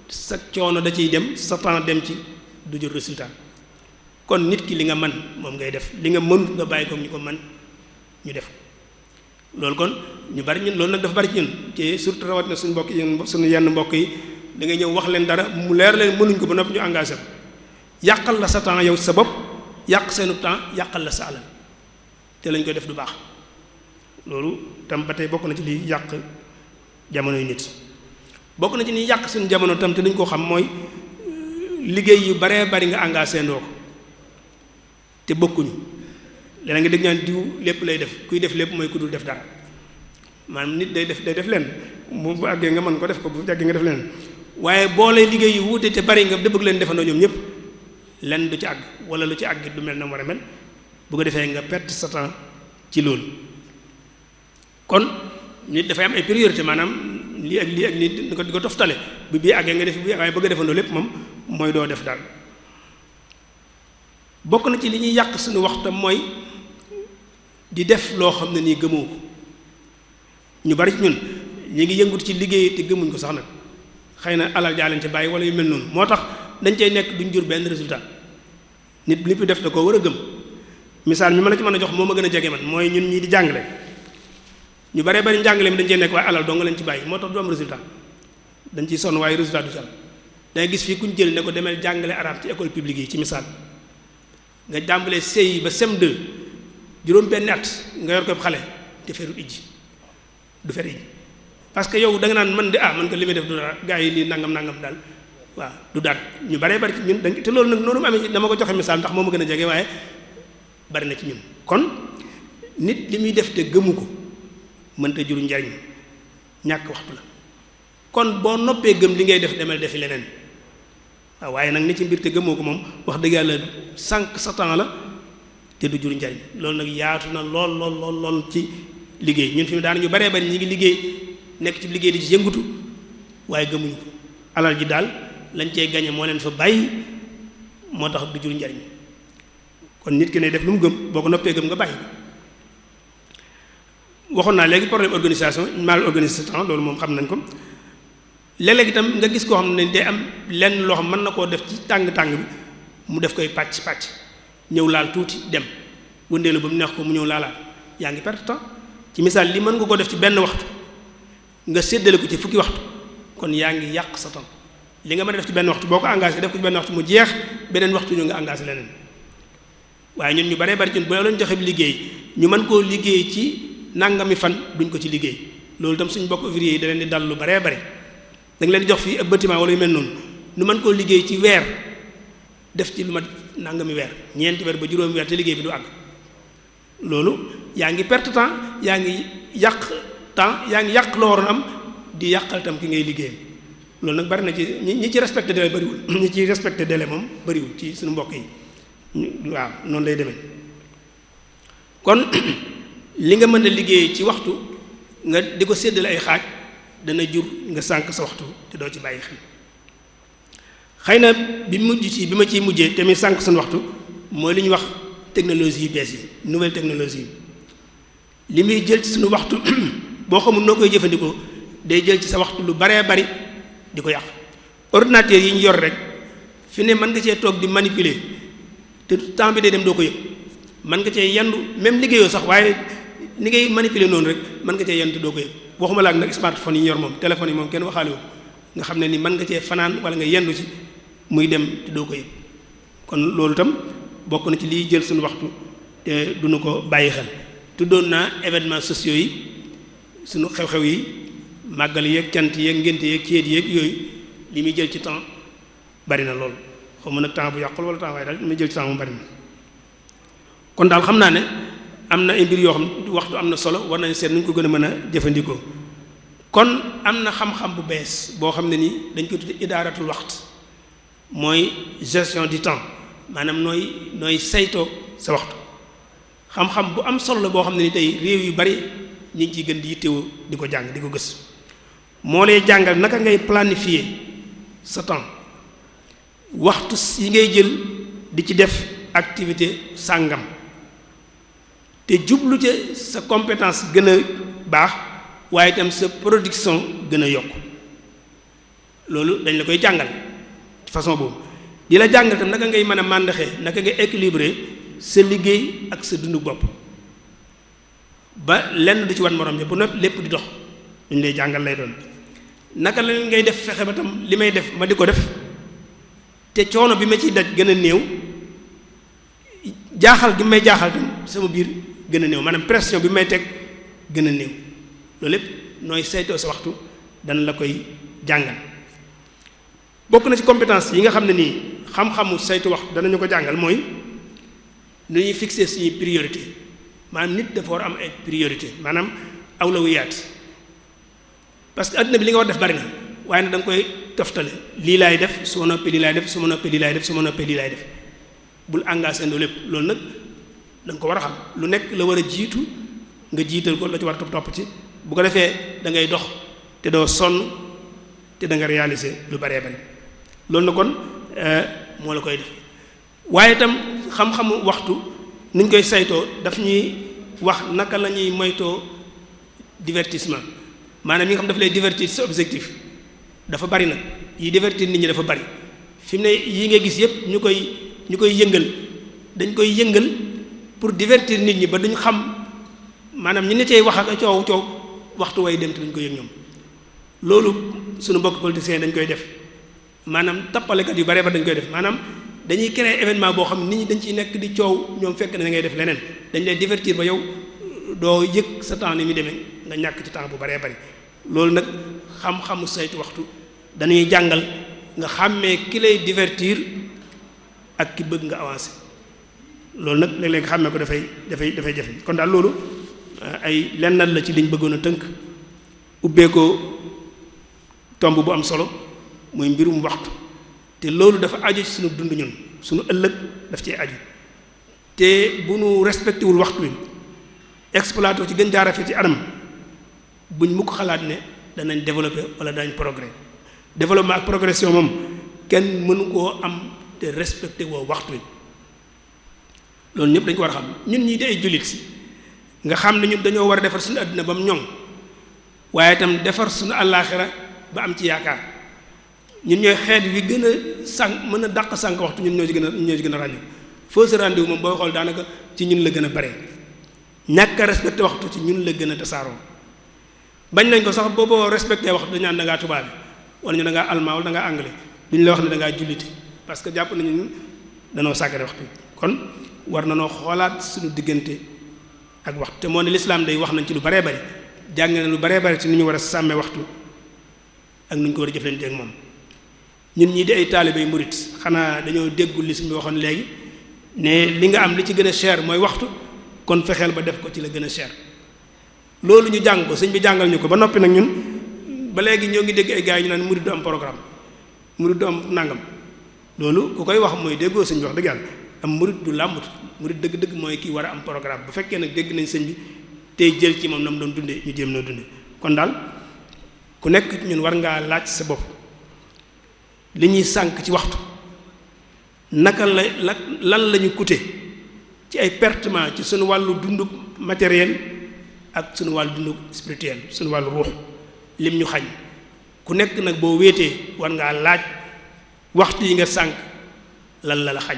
sa coono da ciy dem sa temps dem ci du jur résultat kon nit ki li nga man moom ngay def li nga mënut nga bàyyi ko ñu ko man ñu def loolu kon ñu bari ñun loolu nag dafa bari ci ñun ci surtout rawat na suñu mbokk yi suñu yenn mbokk yi da ngay ñëw wax leen dara mu leer leen mënuñ ko ba noppi ñu engagé ko yàqal la sa temps yow sa bopp yàq seenu temps yàqal la sa alal te lañ koy def du baax loolu tam ba tey bokk na ci liy yàq jamono yu nit bokk na ci ni yàq suñu jamono tam te dañ koo xam mooy liggéey yu baree bari nga engagé ndoo ko te bokkuñu léeg nga dégg ñaan diw lépp lay def kuy def lépp mooy ku dul def dara maanaam nit day def leen bu àggee nga mën ko def ko bu àggee nga def leen waaye boo lay liggéey yu wuute te bari nga bëgg leen defandoo ñoom ñëpp lenn du ci àgg wala lu ci àgg du mel na war a mel bu ko defee nga perte sa temps ci loolu kon nit dafay am ay priorité maanaam lii ak lii di ko toftale bi bii àggee nga def bi waaye bëgg a defandoo lépp moom mooy doo def dara bokk na ci li ñuy yàq suñu waxtam mooy di def loo xam ne nii gëmoo ko ñu bari ci ñun ñu ngi yëngut ci liggéey te gëmuñ ko sax nag xëy na alal jaa leen ci bàyyi wala yu mel noonu moo tax dañ cay nekk duñ jur benn résultat nit li fi def da koo war a gëm misaal mi ma la ci mën a jox moo ma gën a jege man mooy ñun ñii di jàngale ñu baree bari njàngale mi dañ cey nekk waaye alal doo nga leen ci bàyyi moo tax du am résultat dañ ciy sonn waaye résultat du ci am dangay gis fii kuñ jël ne ko demel jàngale arabe ci école publique yi ci misaal nga jàmbalee CI ba CM2 juróom benn at nga yor ko xale te ferut ijji du fer ijji parce que yow da nga naan man de man ko li may def du dara gaa yi nii nangam daal waaw du dara ñu baree bari ci ñun dañ te loolu nag noonu mu amee dama ko joxe misaal ndax moo ma gën a jege waaye bari na ci ñun kon nit li muy def te gëmu ko mënta juru njariñ ñàkk waxtu la kon boo noppee gëm li ngay def demal defi leneen waaw waaye nag ni ci mbir te gëmoo ko moom wax dëgg yàlla sànq sa temps la te du jur njariñ loolu nag yaatu na lool ci liggéey ñun fi mu daan ñu baree bari ñi ngi liggéey nekk ci liggéey di ci yëngutu waaye gëmuñu ko alal ji daal lañ cey gañe moo leen fa bàyyi moo tax du jur njariñ kon nit ki ne def lu mu gëm boo ko noppee gëm nga bàyyi waxoon naa léegi problème organisation mal organisé temps loolu moom xam nañ ko léeg-léeg itam nga gis koo xam ne day am lenn loo xam mën na koo def ci tàng-tàng bi mu def koy pàcc ñëw laal tuuti dem wëndeelu ba mu neex ko mu ñëw laalaat yaa ngi perte temps ci misaal li mën nga ko def ci benn waxtu nga séddale ko ci fukki waxtu kon yaa ngi yàq sa temps li nga mën a def ci benn waxtu boo ko engagé def ko ci benn waxtu mu jeex beneen waxtu ñu nga engagé leneen waaye ñun ñu baree bari ci boo leen joxe liggéey ñu mën koo liggéey ci nangami fan duñ ko ci liggéey loolu itam suñu bokk ouvrier yi da leen di dal lu baree bari da nga leen di jox fii ab bâtiment wala yu mel noonu ñu mën koo liggéey ci weer def ci lu mat nangami weer ñeenti weer ba juróomi weer te liggéey bi du àgg loolu yaa ngi perte temps yaa ngi yàq temps yaa ngi yàq loo waroon am di yàqal tam ki ngay liggéeyam loolu nag bari na ci ñi ci respecté délai bariwul ñi ci respecté délai moom bariwul ci suñu mbokk yi waaw noonu lay demee kon li nga mën a liggéey ci waxtu nga di ko séddale ay xaaj dana jur nga sànq sa waxtu te doo ci bàyyi xel xëy na bi ma ciy mujjee te muy sànq suñu waxtu mooy li ñuy wax technologie yu bees yi nouvelle technologie yi li muy jël ci suñu waxtu boo xamul noo koy jëfandikoo day jël ci sa waxtu lu baree bari di ko yàq ordinateur yi ñu yor rek fi ne mën nga cee toog di manipuler te temps bi day dem doo ko yëg mën nga cee yendu même liggéeyoo sax waaye ni ngay manipuler noonu rek mën nga cee yendu te doo ko yëg waxuma la ak nag smartphone yi ñu yor moom téléphone yi moom kenn waxaale wu nga xam ne ni mën nga cee fanaan wala nga yendu ci muy dem te doo ko yëg kon loolu itam bokk na ci liy jël suñu waxtu te duñu ko bàyyi xel tuddoon naa événements sociaux yi suñu xew-xew yi màggal yeeg cant yeeg ngénte yeeg céet yeeg yooyu li muy jël ci temps bari na lool xaw ma nag temps bu yàqul wala temps waaye daal li muy jël ci temps mu bari na kon daal xam naa ne am na ay mbir yoo xam waxtu am na solo war nañ seet nu ñu ko gën a mën a jëfandikoo kon am na xam-xam bu bees boo xam ne nii dañ koy tudde idaaratul waxt mooy gestion du temps maanaam nooy saytoo sa waxtu xam-xam bu am solo la boo xam ne ni tey réew yu bari ñu ngi ciy gën di yittewoo di ko jàng di ko gës moo lay jàngal naka ngay planifier sa temps waxtu yi ngay jël di ci def activité sàngam te jublu ca sa compétence gën a baax waaye itam sa production gën a yokk loolu dañ la koy jàngal ci façon boobu di la jàngal tam naka ngay mën a màndaxee naka ngay équilibrer sa liggéey ak sa dundu bopp ba lenn du ci wan morom ja bu noppi lépp di dox duñ lay jàngal lay doon naka la ngay def fexe ba tam li may def ma di ko def te coono bi ma ciy daj gën a néew jaaxal gi may jaaxal tam sama biir gën a néew maanaam pression bi may teg gën a néew loolu lépp nooy saytoo sa waxtu dana la koy jàngal bokk na ci compétence yi nga xam ne nii xam-xamu saytu waxtu danañu ko jàngal mooy nu ñuy fixer suñuy priorité maanaam nit dafa war a am ay priorité maanaam awlawiyaat parce que adduna bi li nga war def bari na waaye nag da nga koy toftale lii laay def su ma noppee lii laay def su ma noppee lii laay def su ma noppee lii laay def bul engagé ndoo lépp loolu nag da nga ko war a xam lu nekk la war a jiitu nga jiital ko la ci war a topp ci bu ko defee da ngay dox te doo sonn te da nga réaliser lu baree bari loolu na kon moo la koy def waaye itam xam-xamu waxtu ni ñu koy saytoo daf ñuy wax naka la ñuy moytoo divertissement maanaam yi nga xam daf lay divertir sa objectif dafa bari nag yi divertir nit ñi dafa bari fi mu ne yii nga gis yépp ñu koy yëngal dañ koy yëngal pour divertir nit ñi ba duñ xam maanaam ñi ne cay wax ak coow waxtu way dem te duñ ko yëg ñoom loolu suñu mbokk politiciens dañ koy def maanaam tappalekat yu bare ba dañ koy def maanaam dañuy créer événement boo xam ne nit ñi dañ ciy nekk di coow ñoom fekk na ngay def leneen dañ lay divertir ba yow doo yëg sa temps ni muy demee nga ñàkk ci temps bu baree bari loolu nag xam-xamu saytu waxtu dañuy jàngal nga xàmmee ki lay divertir ak ki bëgg nga avancer loolu nag léeg-léeg nga xàmmee ko dafay jafe kon daal loolu ay lennal la ci liñ bëggoon a tënk ubbee ko tomb bu am solo muy mbirum waxtu te loolu dafa aju ci suñu dund ñun suñu ëllëg daf cee aju te bu nu respecté wul waxtu wi exploité ci gën jaarafee ci anam buñ mu ko xalaat ne danañ développé wala danañ progrès développement ak progression moom kenn mënu koo am te respecté woo waxtu wi loolu ñëpp dañ ko war a xam ñun ñii di ay jullit si nga xam ne ñun dañoo war a defar suñu àdduna ba mu ñoŋ waaye itam defar suñu àllaaxira ba am ci yaakaar ñun ñooy xeet wi gën a sànq mën a dàq sànq waxtu ñun ñoo ci gën a ràññu fausse rendez-vous moom booy xool daanaka ci ñun la gën a bare ñàkk a respecté waxtu ci ñun la gën a tasaaroo bañ nañ ko sax booboo respecté waxtu dañu naan da ngaa tubaab wala ñu da ngaa allemand wala da ngaa anglais duñ la wax ne da ngaa jullite parce que jàpp nañu ni danoo sàggane waxtu kon war na noo xoolaat suñu diggante ak waxtu te moo ne lislaam day wax nañ ci lu baree bari jàng na lu baree bari ci ni ñu war a sàmmee waxtu ak nu ñu ko war a jëflante ak moom ñun ñii di ay taalibe murit xanaa dañoo déggul li suñu waxoon léegi ne li nga am li ci gën a cher mooy waxtu kon fexeel ba def ko ci la gën a cher loolu ñu jàng ko sëñ bi jàngal ñu ko ba noppi nag ñun ba léegi ñoo ngi dégg ay gars yi ñu naan murit du am programme murit du am nangam loolu ku koy wax mooy déggoo sëñ bi wax dëgg yàlla am murit du làmbut murit dëgg-dëgg mooy kii war a am programme bu fekkee nag dégg nañ sëñ bi tey jël ci moom na mu doon dundee ñu jéem noo dundee kon daal ku nekk ñun war ngaa laaj sa bopp li ñuy sànk ci waxtu naka lan la ñu coûté ci ay pertement ci suñu wàllu dundu matériel ak suñu wàllu dundu spirituel suñu wàllu ruux lim ñu xañ ku nekk nag boo wéetee war ngaa laaj waxtu yi nga sànk lan la xañ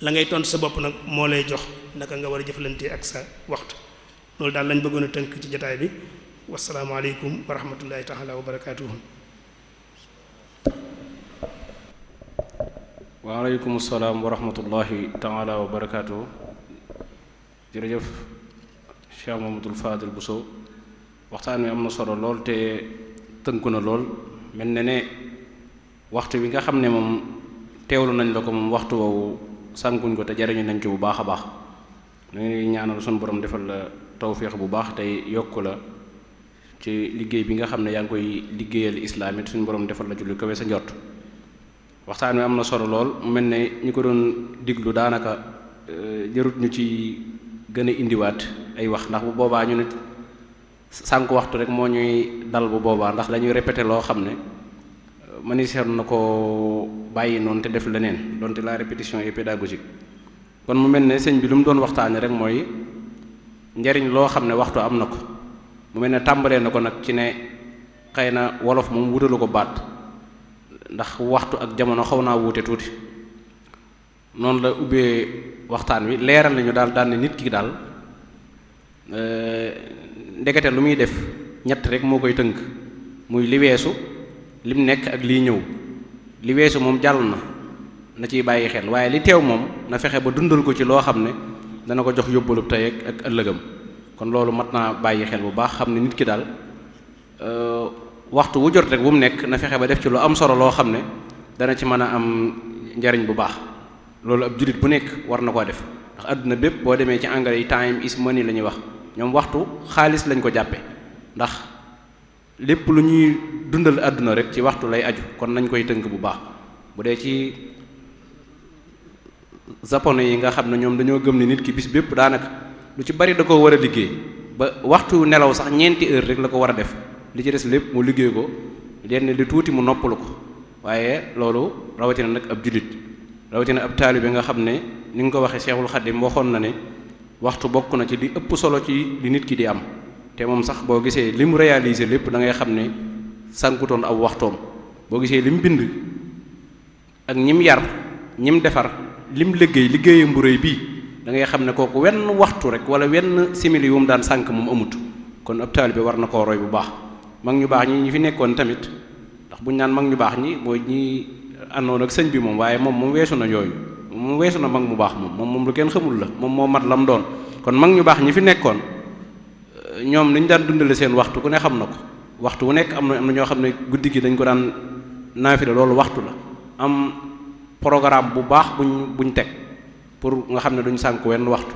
la ngay tontu sa bopp nag moo lay jox naka nga war a jëflante ak sa waxtu loolu daal lañ bëggoon a tënk ci jotaay bi wasalaamaaleykum wa rahmatullahi taala wa barakaatuhu. waaleykum salaam wa rahmatullahi taala wa barakaatuhu. jërëjëf Cheikh Mamadou Fadil Bousso waxtaan wi am na solo lool te tënku na lool mel na ne waxtu wi nga xam ne moom teewlu nañ la ko moom waxtu woowu sànkuñ ko te jariñu nañ ci bu baax a baax ñu ngi ñaanal suñu borom defal la tawféex bu baax tey yokk la ci liggéey bi nga xam ne yaa ngi koy liggéeyal islaam it suñu borom defal la ci lu kawe sa njott waxtaan wi am na solo lool mu mel ne ñi ko doon diglu daanaka jarut ñu ci gën a indiwaat ay wax ndax bu boobaa ñu nit sànq waxtu rek moo ñuy dal bu boobaa ndax dañuy répété loo xam ne maniseer na ko bàyyi noonu te def leneen donte la répétition est pédagogique kon mu mel ne sëñ bi lu mu doon waxtaane rek mooy njariñ loo xam ne waxtu am na ko mu mel ne tàmbalee na ko nag ci ne xëy na wolof moom wutalu ko baat ndax waxtu ak jamono xaw naa wuute tuuti noonu la ubbee waxtaan wi leeral nañu daal ne nit ki daal ndekete lu muy def ñett rek moo koy tënk muy li weesu lim nekk ak liy ñëw li weesu moom jàll na ciy bàyyi xel waaye li teew moom na fexe ba dundal ko ci loo xam ne dana ko jox yóbbalub tey ak ëllëgam kon loolu mat naa bàyyi xel bu baax xam ne nit ki daal waxtu wu jot rek bu mu nekk na fexe ba def ci lu am solo loo xam ne dana ci mën a am njariñ bu baax loolu ab jullit bu nekk war na koo def ndax àdduna bépp boo demee ci anglais yi time is money la ñuy wax ñoom waxtu xaalis lañ ko jàppe ndax lépp lu ñuy dundal àdduna rek ci waxtu lay aju kon nañ koy tënk bu baax bu dee ci japonais yi nga xam ne ñoom dañoo gëm ne nit ki bis bépp daanaka lu ci bari da ko war a liggéey ba waxtu nelaw sax 4 heures rek la ko war a def li ci des lépp mu liggéey ko lenn li tuuti mu noppalu ko waaye loolu rawatina nag ab jullit rawatina ab taalibe nga xam ne ni nga ko waxee Cheikhul Khadim waxoon na ne waxtu bokk na ci li ëpp solo ci li nit ki di am te moom sax boo gisee li mu réaliser lépp da ngay xam ne sànkutoon aw waxtoom boo gisee li mu bind ak ñim yar ñim defar lim liggéeyam bu rëy bii da ngay xam ne kooku wenn waxtu rek wala wenn simili yu mu daan sànk moom amut kon ab taalibe war na koo roy bu baax mag ñu baax ñi fi nekkoon tamit ndax buñu naan mag ñu baax ñi mooy ñi àndoon ak sëñ bi moom waaye moom weesu na yooyu moom weesu na mag mu baax moom lu kenn xamul la moom moo mat lam doon kon mag ñu baax ñi fi nekkoon ñoom niñ daan dundale seen waxtu ku ne xam na ko waxtu wu nekk am na ñoo xam ne guddi gi dañ ko daan naafila loolu waxtu la am programme bu baax buñ teg pour nga xam ne duñ sànk wenn waxtu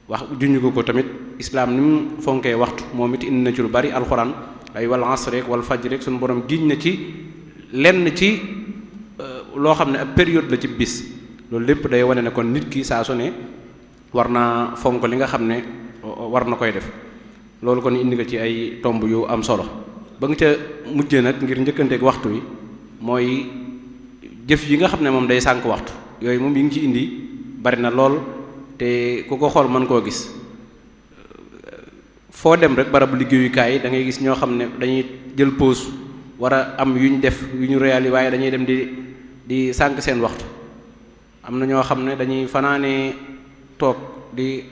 wax juñu ko tamit islaam ni mu fonkee waxtu moom it indi na ci lu bari alxuraan ay wal asr rek wal fajr rek suñu borom giñ na ci lenn ci loo xam ne ab période la ci bis loolu lépp day wane ne kon nit ki saa su ne war naa fonk li nga xam ne war na koy def loolu kon indi nga ci ay tomb yu am solo ba nga ca mujjee nag ngir njëkkanteeg waxtu wi mooy jëf yi nga xam ne moom day sànk waxtu yooyu moom yi ngi ci indi bari na lool te ku ko xool mën koo gis foo dem rek barabu liggéeyukaay da ngay gis ñoo xam ne dañuy jël pause war a am yu ñu def yu ñu réalisé waaye dañuy dem di sànk seen waxtu am na ñoo xam ne dañuy fanaanee toog di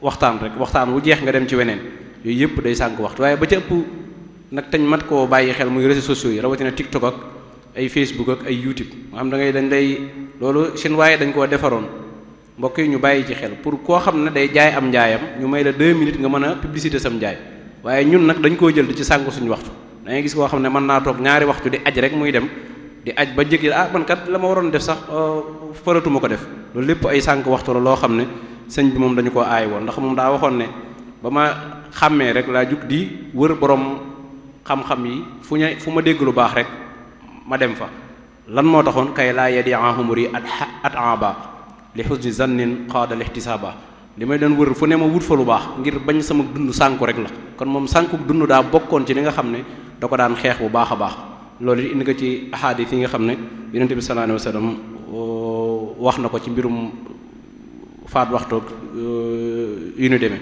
waxtaan wu jeex nga dem ci weneen yooyu yëpp day sànk waxtu waaye ba ca ëpp nag tañ mat koo bàyyi xel muy réseaux sociaux yi rawatina TikTok ak ay Facebook ak ay YouTube nga xam da ngay dañ lay loolu seen waaye dañ koo defaroon mbokk yi ñu bàyyi ci xel pour koo xam ne day jaay am njaayam ñu may la 2 minutes nga mën a publicité sam njaay waaye ñun nag dañ koo jël di ci sànku suñu waxtu da ngay gis koo xam ne mën naa toog ñaari waxtu di aj rek muy dem di aj ba jéggi man kat la ma waroon def sax faratuma ko def loolu lépp ay sànk waxtu la loo xam ne sëñ bi moom dañu ko aay woon ndax moom daa waxoon ne ba ma xàmmee rek laa jug di wër borom xam-xam yi fu ma dégg lu baax rek ma dem fa lan moo taxoon kay laa yadiahumuri at aba li husni zannin qaada lihtisaba li may doon wër fu ne ma wut fa lu baax ngir bañ sama dund sànku rek la kon moom sànku dund daa bokkoon ci li nga xam ne da ko daan xeex bu baax a baax loolu indi nga ci ahadis yi nga xam ne yonent bi sallallahu alayhi wasallam wax na ko ci mbirum faat waxtoog yu ñu demee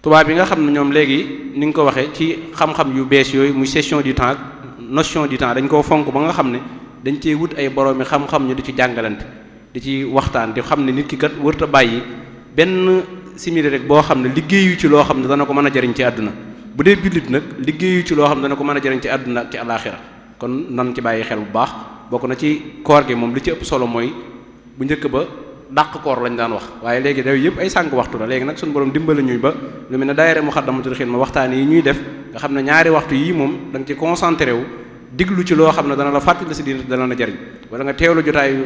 tubaab yi nga xam ne ñoom léegi ni nga ko waxee ci xam-xam yu bees yooyu muy gestion du temps notion du temps dañ koo fonk ba nga xam ne dañ cee wut ay boroomi xam-xam ñu di ci jàngalante di ci waxtaan di xam ne nit ki kat wërta bàyyi benn simili rek boo xam ne liggéeyu ci loo xam ne dana ko mën a jariñ ci àdduna bu dee jullit nag liggéeyu ci loo xam ne dana ko mën a jariñ ci àdduna ak ci alaaxira kon nan ci bàyyi xel bu baax bokk na ci koor gi moom li ci ëpp solo mooy bu njëkk ba dàq koor lañ daan wax waaye léegi daw yëpp ay sànq waxtu la léegi nag suñu borom dimbali ñuy ba lu mel ne daayira Muxaddamatul Xidma waxtaan yi ñuy def nga xam ne ñaari waxtu yii moom da nga ci concentré wu diglu ci loo xam ne dana la fàttali si diine dana la jariñ wala nga teewlu jotaayu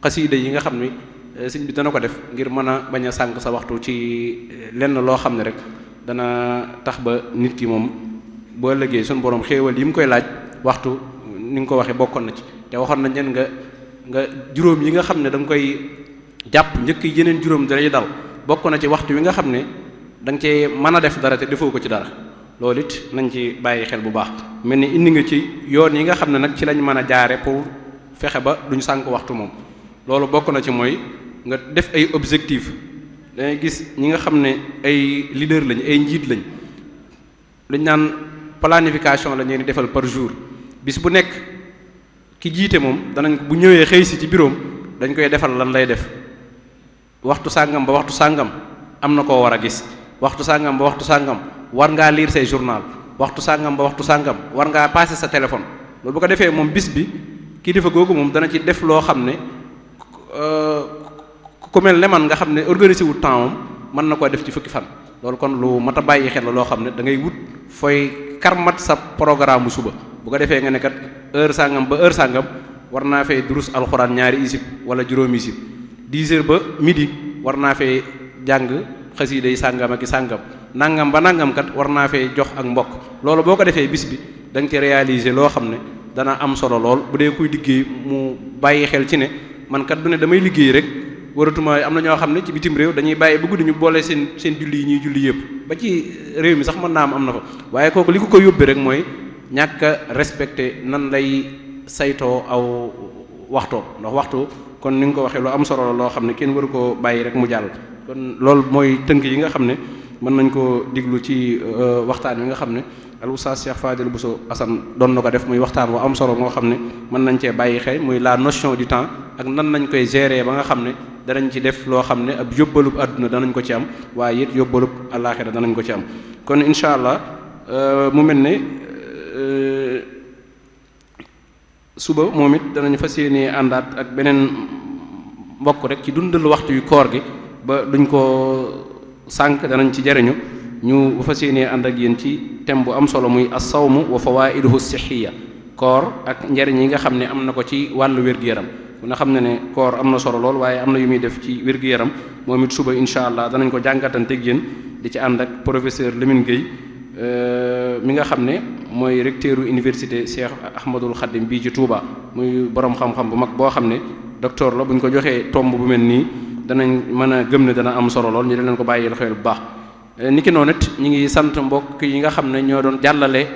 xasiida yi nga xam ne sëñ bi dana ko def ngir mën a bañ a sànq sa waxtu ci lenn loo xam ne rek dana tax ba nit ki moom boo ëllëgee suñu borom xéewal yi mu koy laaj waxtu ni nga ko waxee bokkoon na ci te waxoon nañ leen nga juróom yi nga xam ne da nga koy jàpp njëkk yeneen juróom dalay dal bokk na ci waxtu wi nga xam ne da nga cee mën a def dara te defoo ko ci dara loolu it nañ ci bàyyi xel bu baax mel ni indi nga ci yoon yi nga xam ne nag ci lañ mën a jaare pour fexe ba duñ sànk waxtu moom loolu bokk na ci mooy nga def ay objectif dangay gis ñi nga xam ne ay leader lañ ay njiit lañ luñ naan planification la ñuy defal par jour bis bu nekk ki jiite moom danañ bu ñëwee xëy si ci bureau dañ koy defal lan lay def waxtu sàngam ba waxtu sàngam am na koo war a gis waxtu sàngam ba waxtu sàngam war ngaa lire say journal waxtu sàngam ba waxtu sàngam war ngaa passer sa téléphone loolu bu ko defee moom bis bi kilifa googu moom dana ci def loo xam ne ku mel ne man nga xam ne organisé wu temps moom mën na koo def ci fukki fan loolu kon lu mat a bàyyi xel la loo xam ne da ngay wut fooy karmat sa programme bu suba bu ko defee nga ne kat heure sàngam ba heure sàngam war naa fee durus alxuraan ñaari isib wala juróomi isib 10 heures ba midi war naa fee jàng xasiida yi sàngam ak i sàngam nangam ba nangam kat war naa fee jox ak mbokk loolu boo ko defee bis bi da nga ci réaliser loo xam ne dana am solo lool bu dee kuy liggéey mu bàyyi xel ci ne man kat du ne damay liggéey rek waratuma am na ñoo xam ne ci bitim réew dañuy bàyyi ba guddi ñu boole seen julli yi ñuy julli yëpp ba ci réew mi sax mën naa am na fa waaye kooku li ko yóbbee rek mooy ñàkk a respecté nan lay saytoo aw waxtoo ndax waxtu kon ni nga ko waxee lu am solo la loo xam ne kenn waru koo bàyyi rek mu jàll kon loolu mooy tënk yi nga xam ne mën nañ koo diglu ci waxtaan wi nga xam ne al oustaz Cheikh Fadil Bousso Assane doon na ko def muy waxtaan wu am solo moo xam ne mën nañ cee bàyyi xel muy la notion du temps ak nan nañ koy gérer ba nga xam ne danañ ci def loo xam ne ab yóbbalub àdduna danañ ko ci am waaye it yóbbalub àllaaxira danañ ko ci am kon incha allah mu mel ne suba moom it danañ fas yéenee àndaat ak beneen mbokk rek ci dundal waxtu yu koor gi ba duñ ko sànq danañ ci jariñu ñu fas yéenee ànd ak yéen ci thème bu am solo muy as-sawmu wa fawaiduhu sihhiya koor ak njariñ yi nga xam ne am na ko ci wàllu wér-gu-yaram ku nga xam ne koor am na solo lool waaye am na yu muy def ci wér-gu-yaram moom it suba incha allah danañ ko jàngatante ak yéen di ci ànd ak professeur Lamine Gueye mi nga xam ne mooy recteuru université Cheikh Ahmadul Khadim bii ci Touba muy borom xam-xam bu mag boo xam ne docteur la bu ñu ko joxee tomb bu mel nii danañ mën a gëm ne dana am solo lool ñu leen ko bàyyi xel bu baax. niki noonu it ñu ngi sant mbokk yi nga xam ne ñoo doon jàllale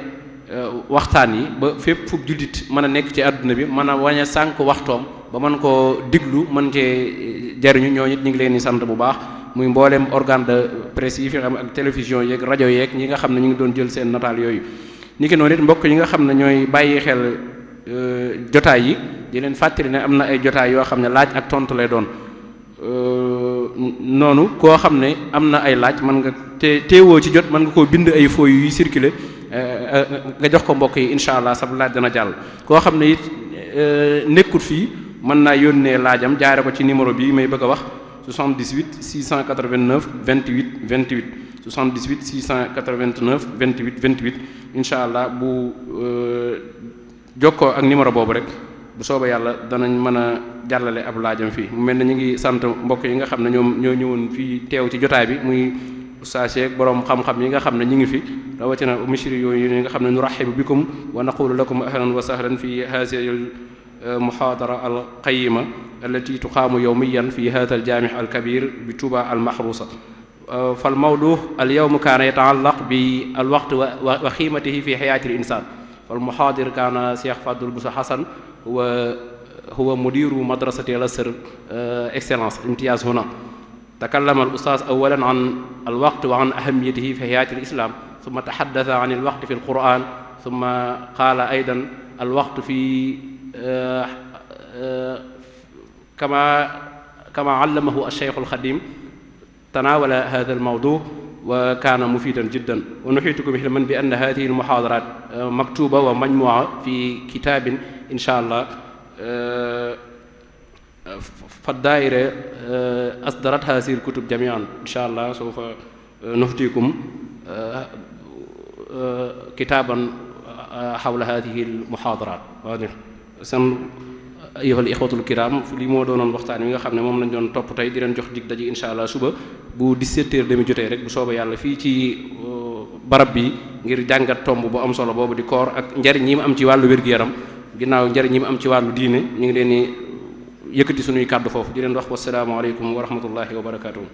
waxtaan yi ba fépp fu jullit mën a nekk ci àdduna bi mën a wañ a sànq waxtoom ba mën koo diglu mën cee jariñu ñooñu it ñu ngi leen di sant bu baax. muy mboolem organe de presse yi fi xam ak télévision yeeg rajo yeeg ñi nga xam ne ñu ngi doon jël seen nataal yooyu ni ki noonu it mbokk yi nga xam ne ñooy bàyyi xel jotaay yi di leen fàttali ne am na ay jotaay yoo xam ne laaj ak tontu lay doon noonu koo xam ne am na ay laaj mën nga teewoo ci jot mën nga koo bind ay feuilles yuy circuler nga jox ko mbokk yi incha allah sab laaj dana jàll. koo xam ne it nekkut fii mën naa yónnee laajam jaare ko ci numéro bi may bëgg a wax 78 689 28 28 78 689 28 28 incha allah bu jokkoo ak numéro boobu rek bu soobee yàlla danañ mën a jàllale ab laajam fii mu mel ne ñu ngi sant mbokk yi nga xam ne ñoom ñoo ñëwoon fii teew ci jotaay bi muy ustaas yeek boroom xam-xam yi nga xam ne ñu ngi fi rawatina mishri yooyu yi nga xam ne nurahibu bikum wa naqulu lakum ahlan wa sahlan fi hadhihi المحاضرة القيمة التي تقام يوميا في هذا الجامع الكبير بتوبة المحروسة فالموضوع اليوم كان يتعلق بالوقت وقيمته في حياة الإنسان والمحاضر كان شيخ فاضل بوسى حسن هو مدير مدرسة الأزهر إكسلانس امتياز هنا تكلم الأستاذ أولا عن الوقت وعن أهميته في حياة الإسلام ثم تحدث عن الوقت في القرآن ثم قال أيضا الوقت في كما علمه الشيخ الخديم تناول هذا الموضوع وكان مفيدا جدا ونحيطكم علما بأن هذه المحاضرات مكتوبة ومجموعة في كتاب إن شاء الله فالدائرة أصدرت هذه الكتب جميعا إن شاء الله سوف نهديكم كتابا حول هذه المحاضرات san ayyuhal ixwatul kiram li moo doonoon waxtaan wi nga xam ne moom lañ doon topp tey di leen jox dig daji insha allah suba bu 17h30 jotee rek bu soobee yàlla fii ci barab bi ngir jàngat tomb bu am solo boobu di koor ak njariñ yi mu am ci wàllu wér-gu-yaram ginnaaw njariñ yi mu am ci wàllu diine ñu ngi leen di yëkkati suñuy kàddu foofu di leen wax wassalaamu aleykum wa rahmatullahi wa barakatuh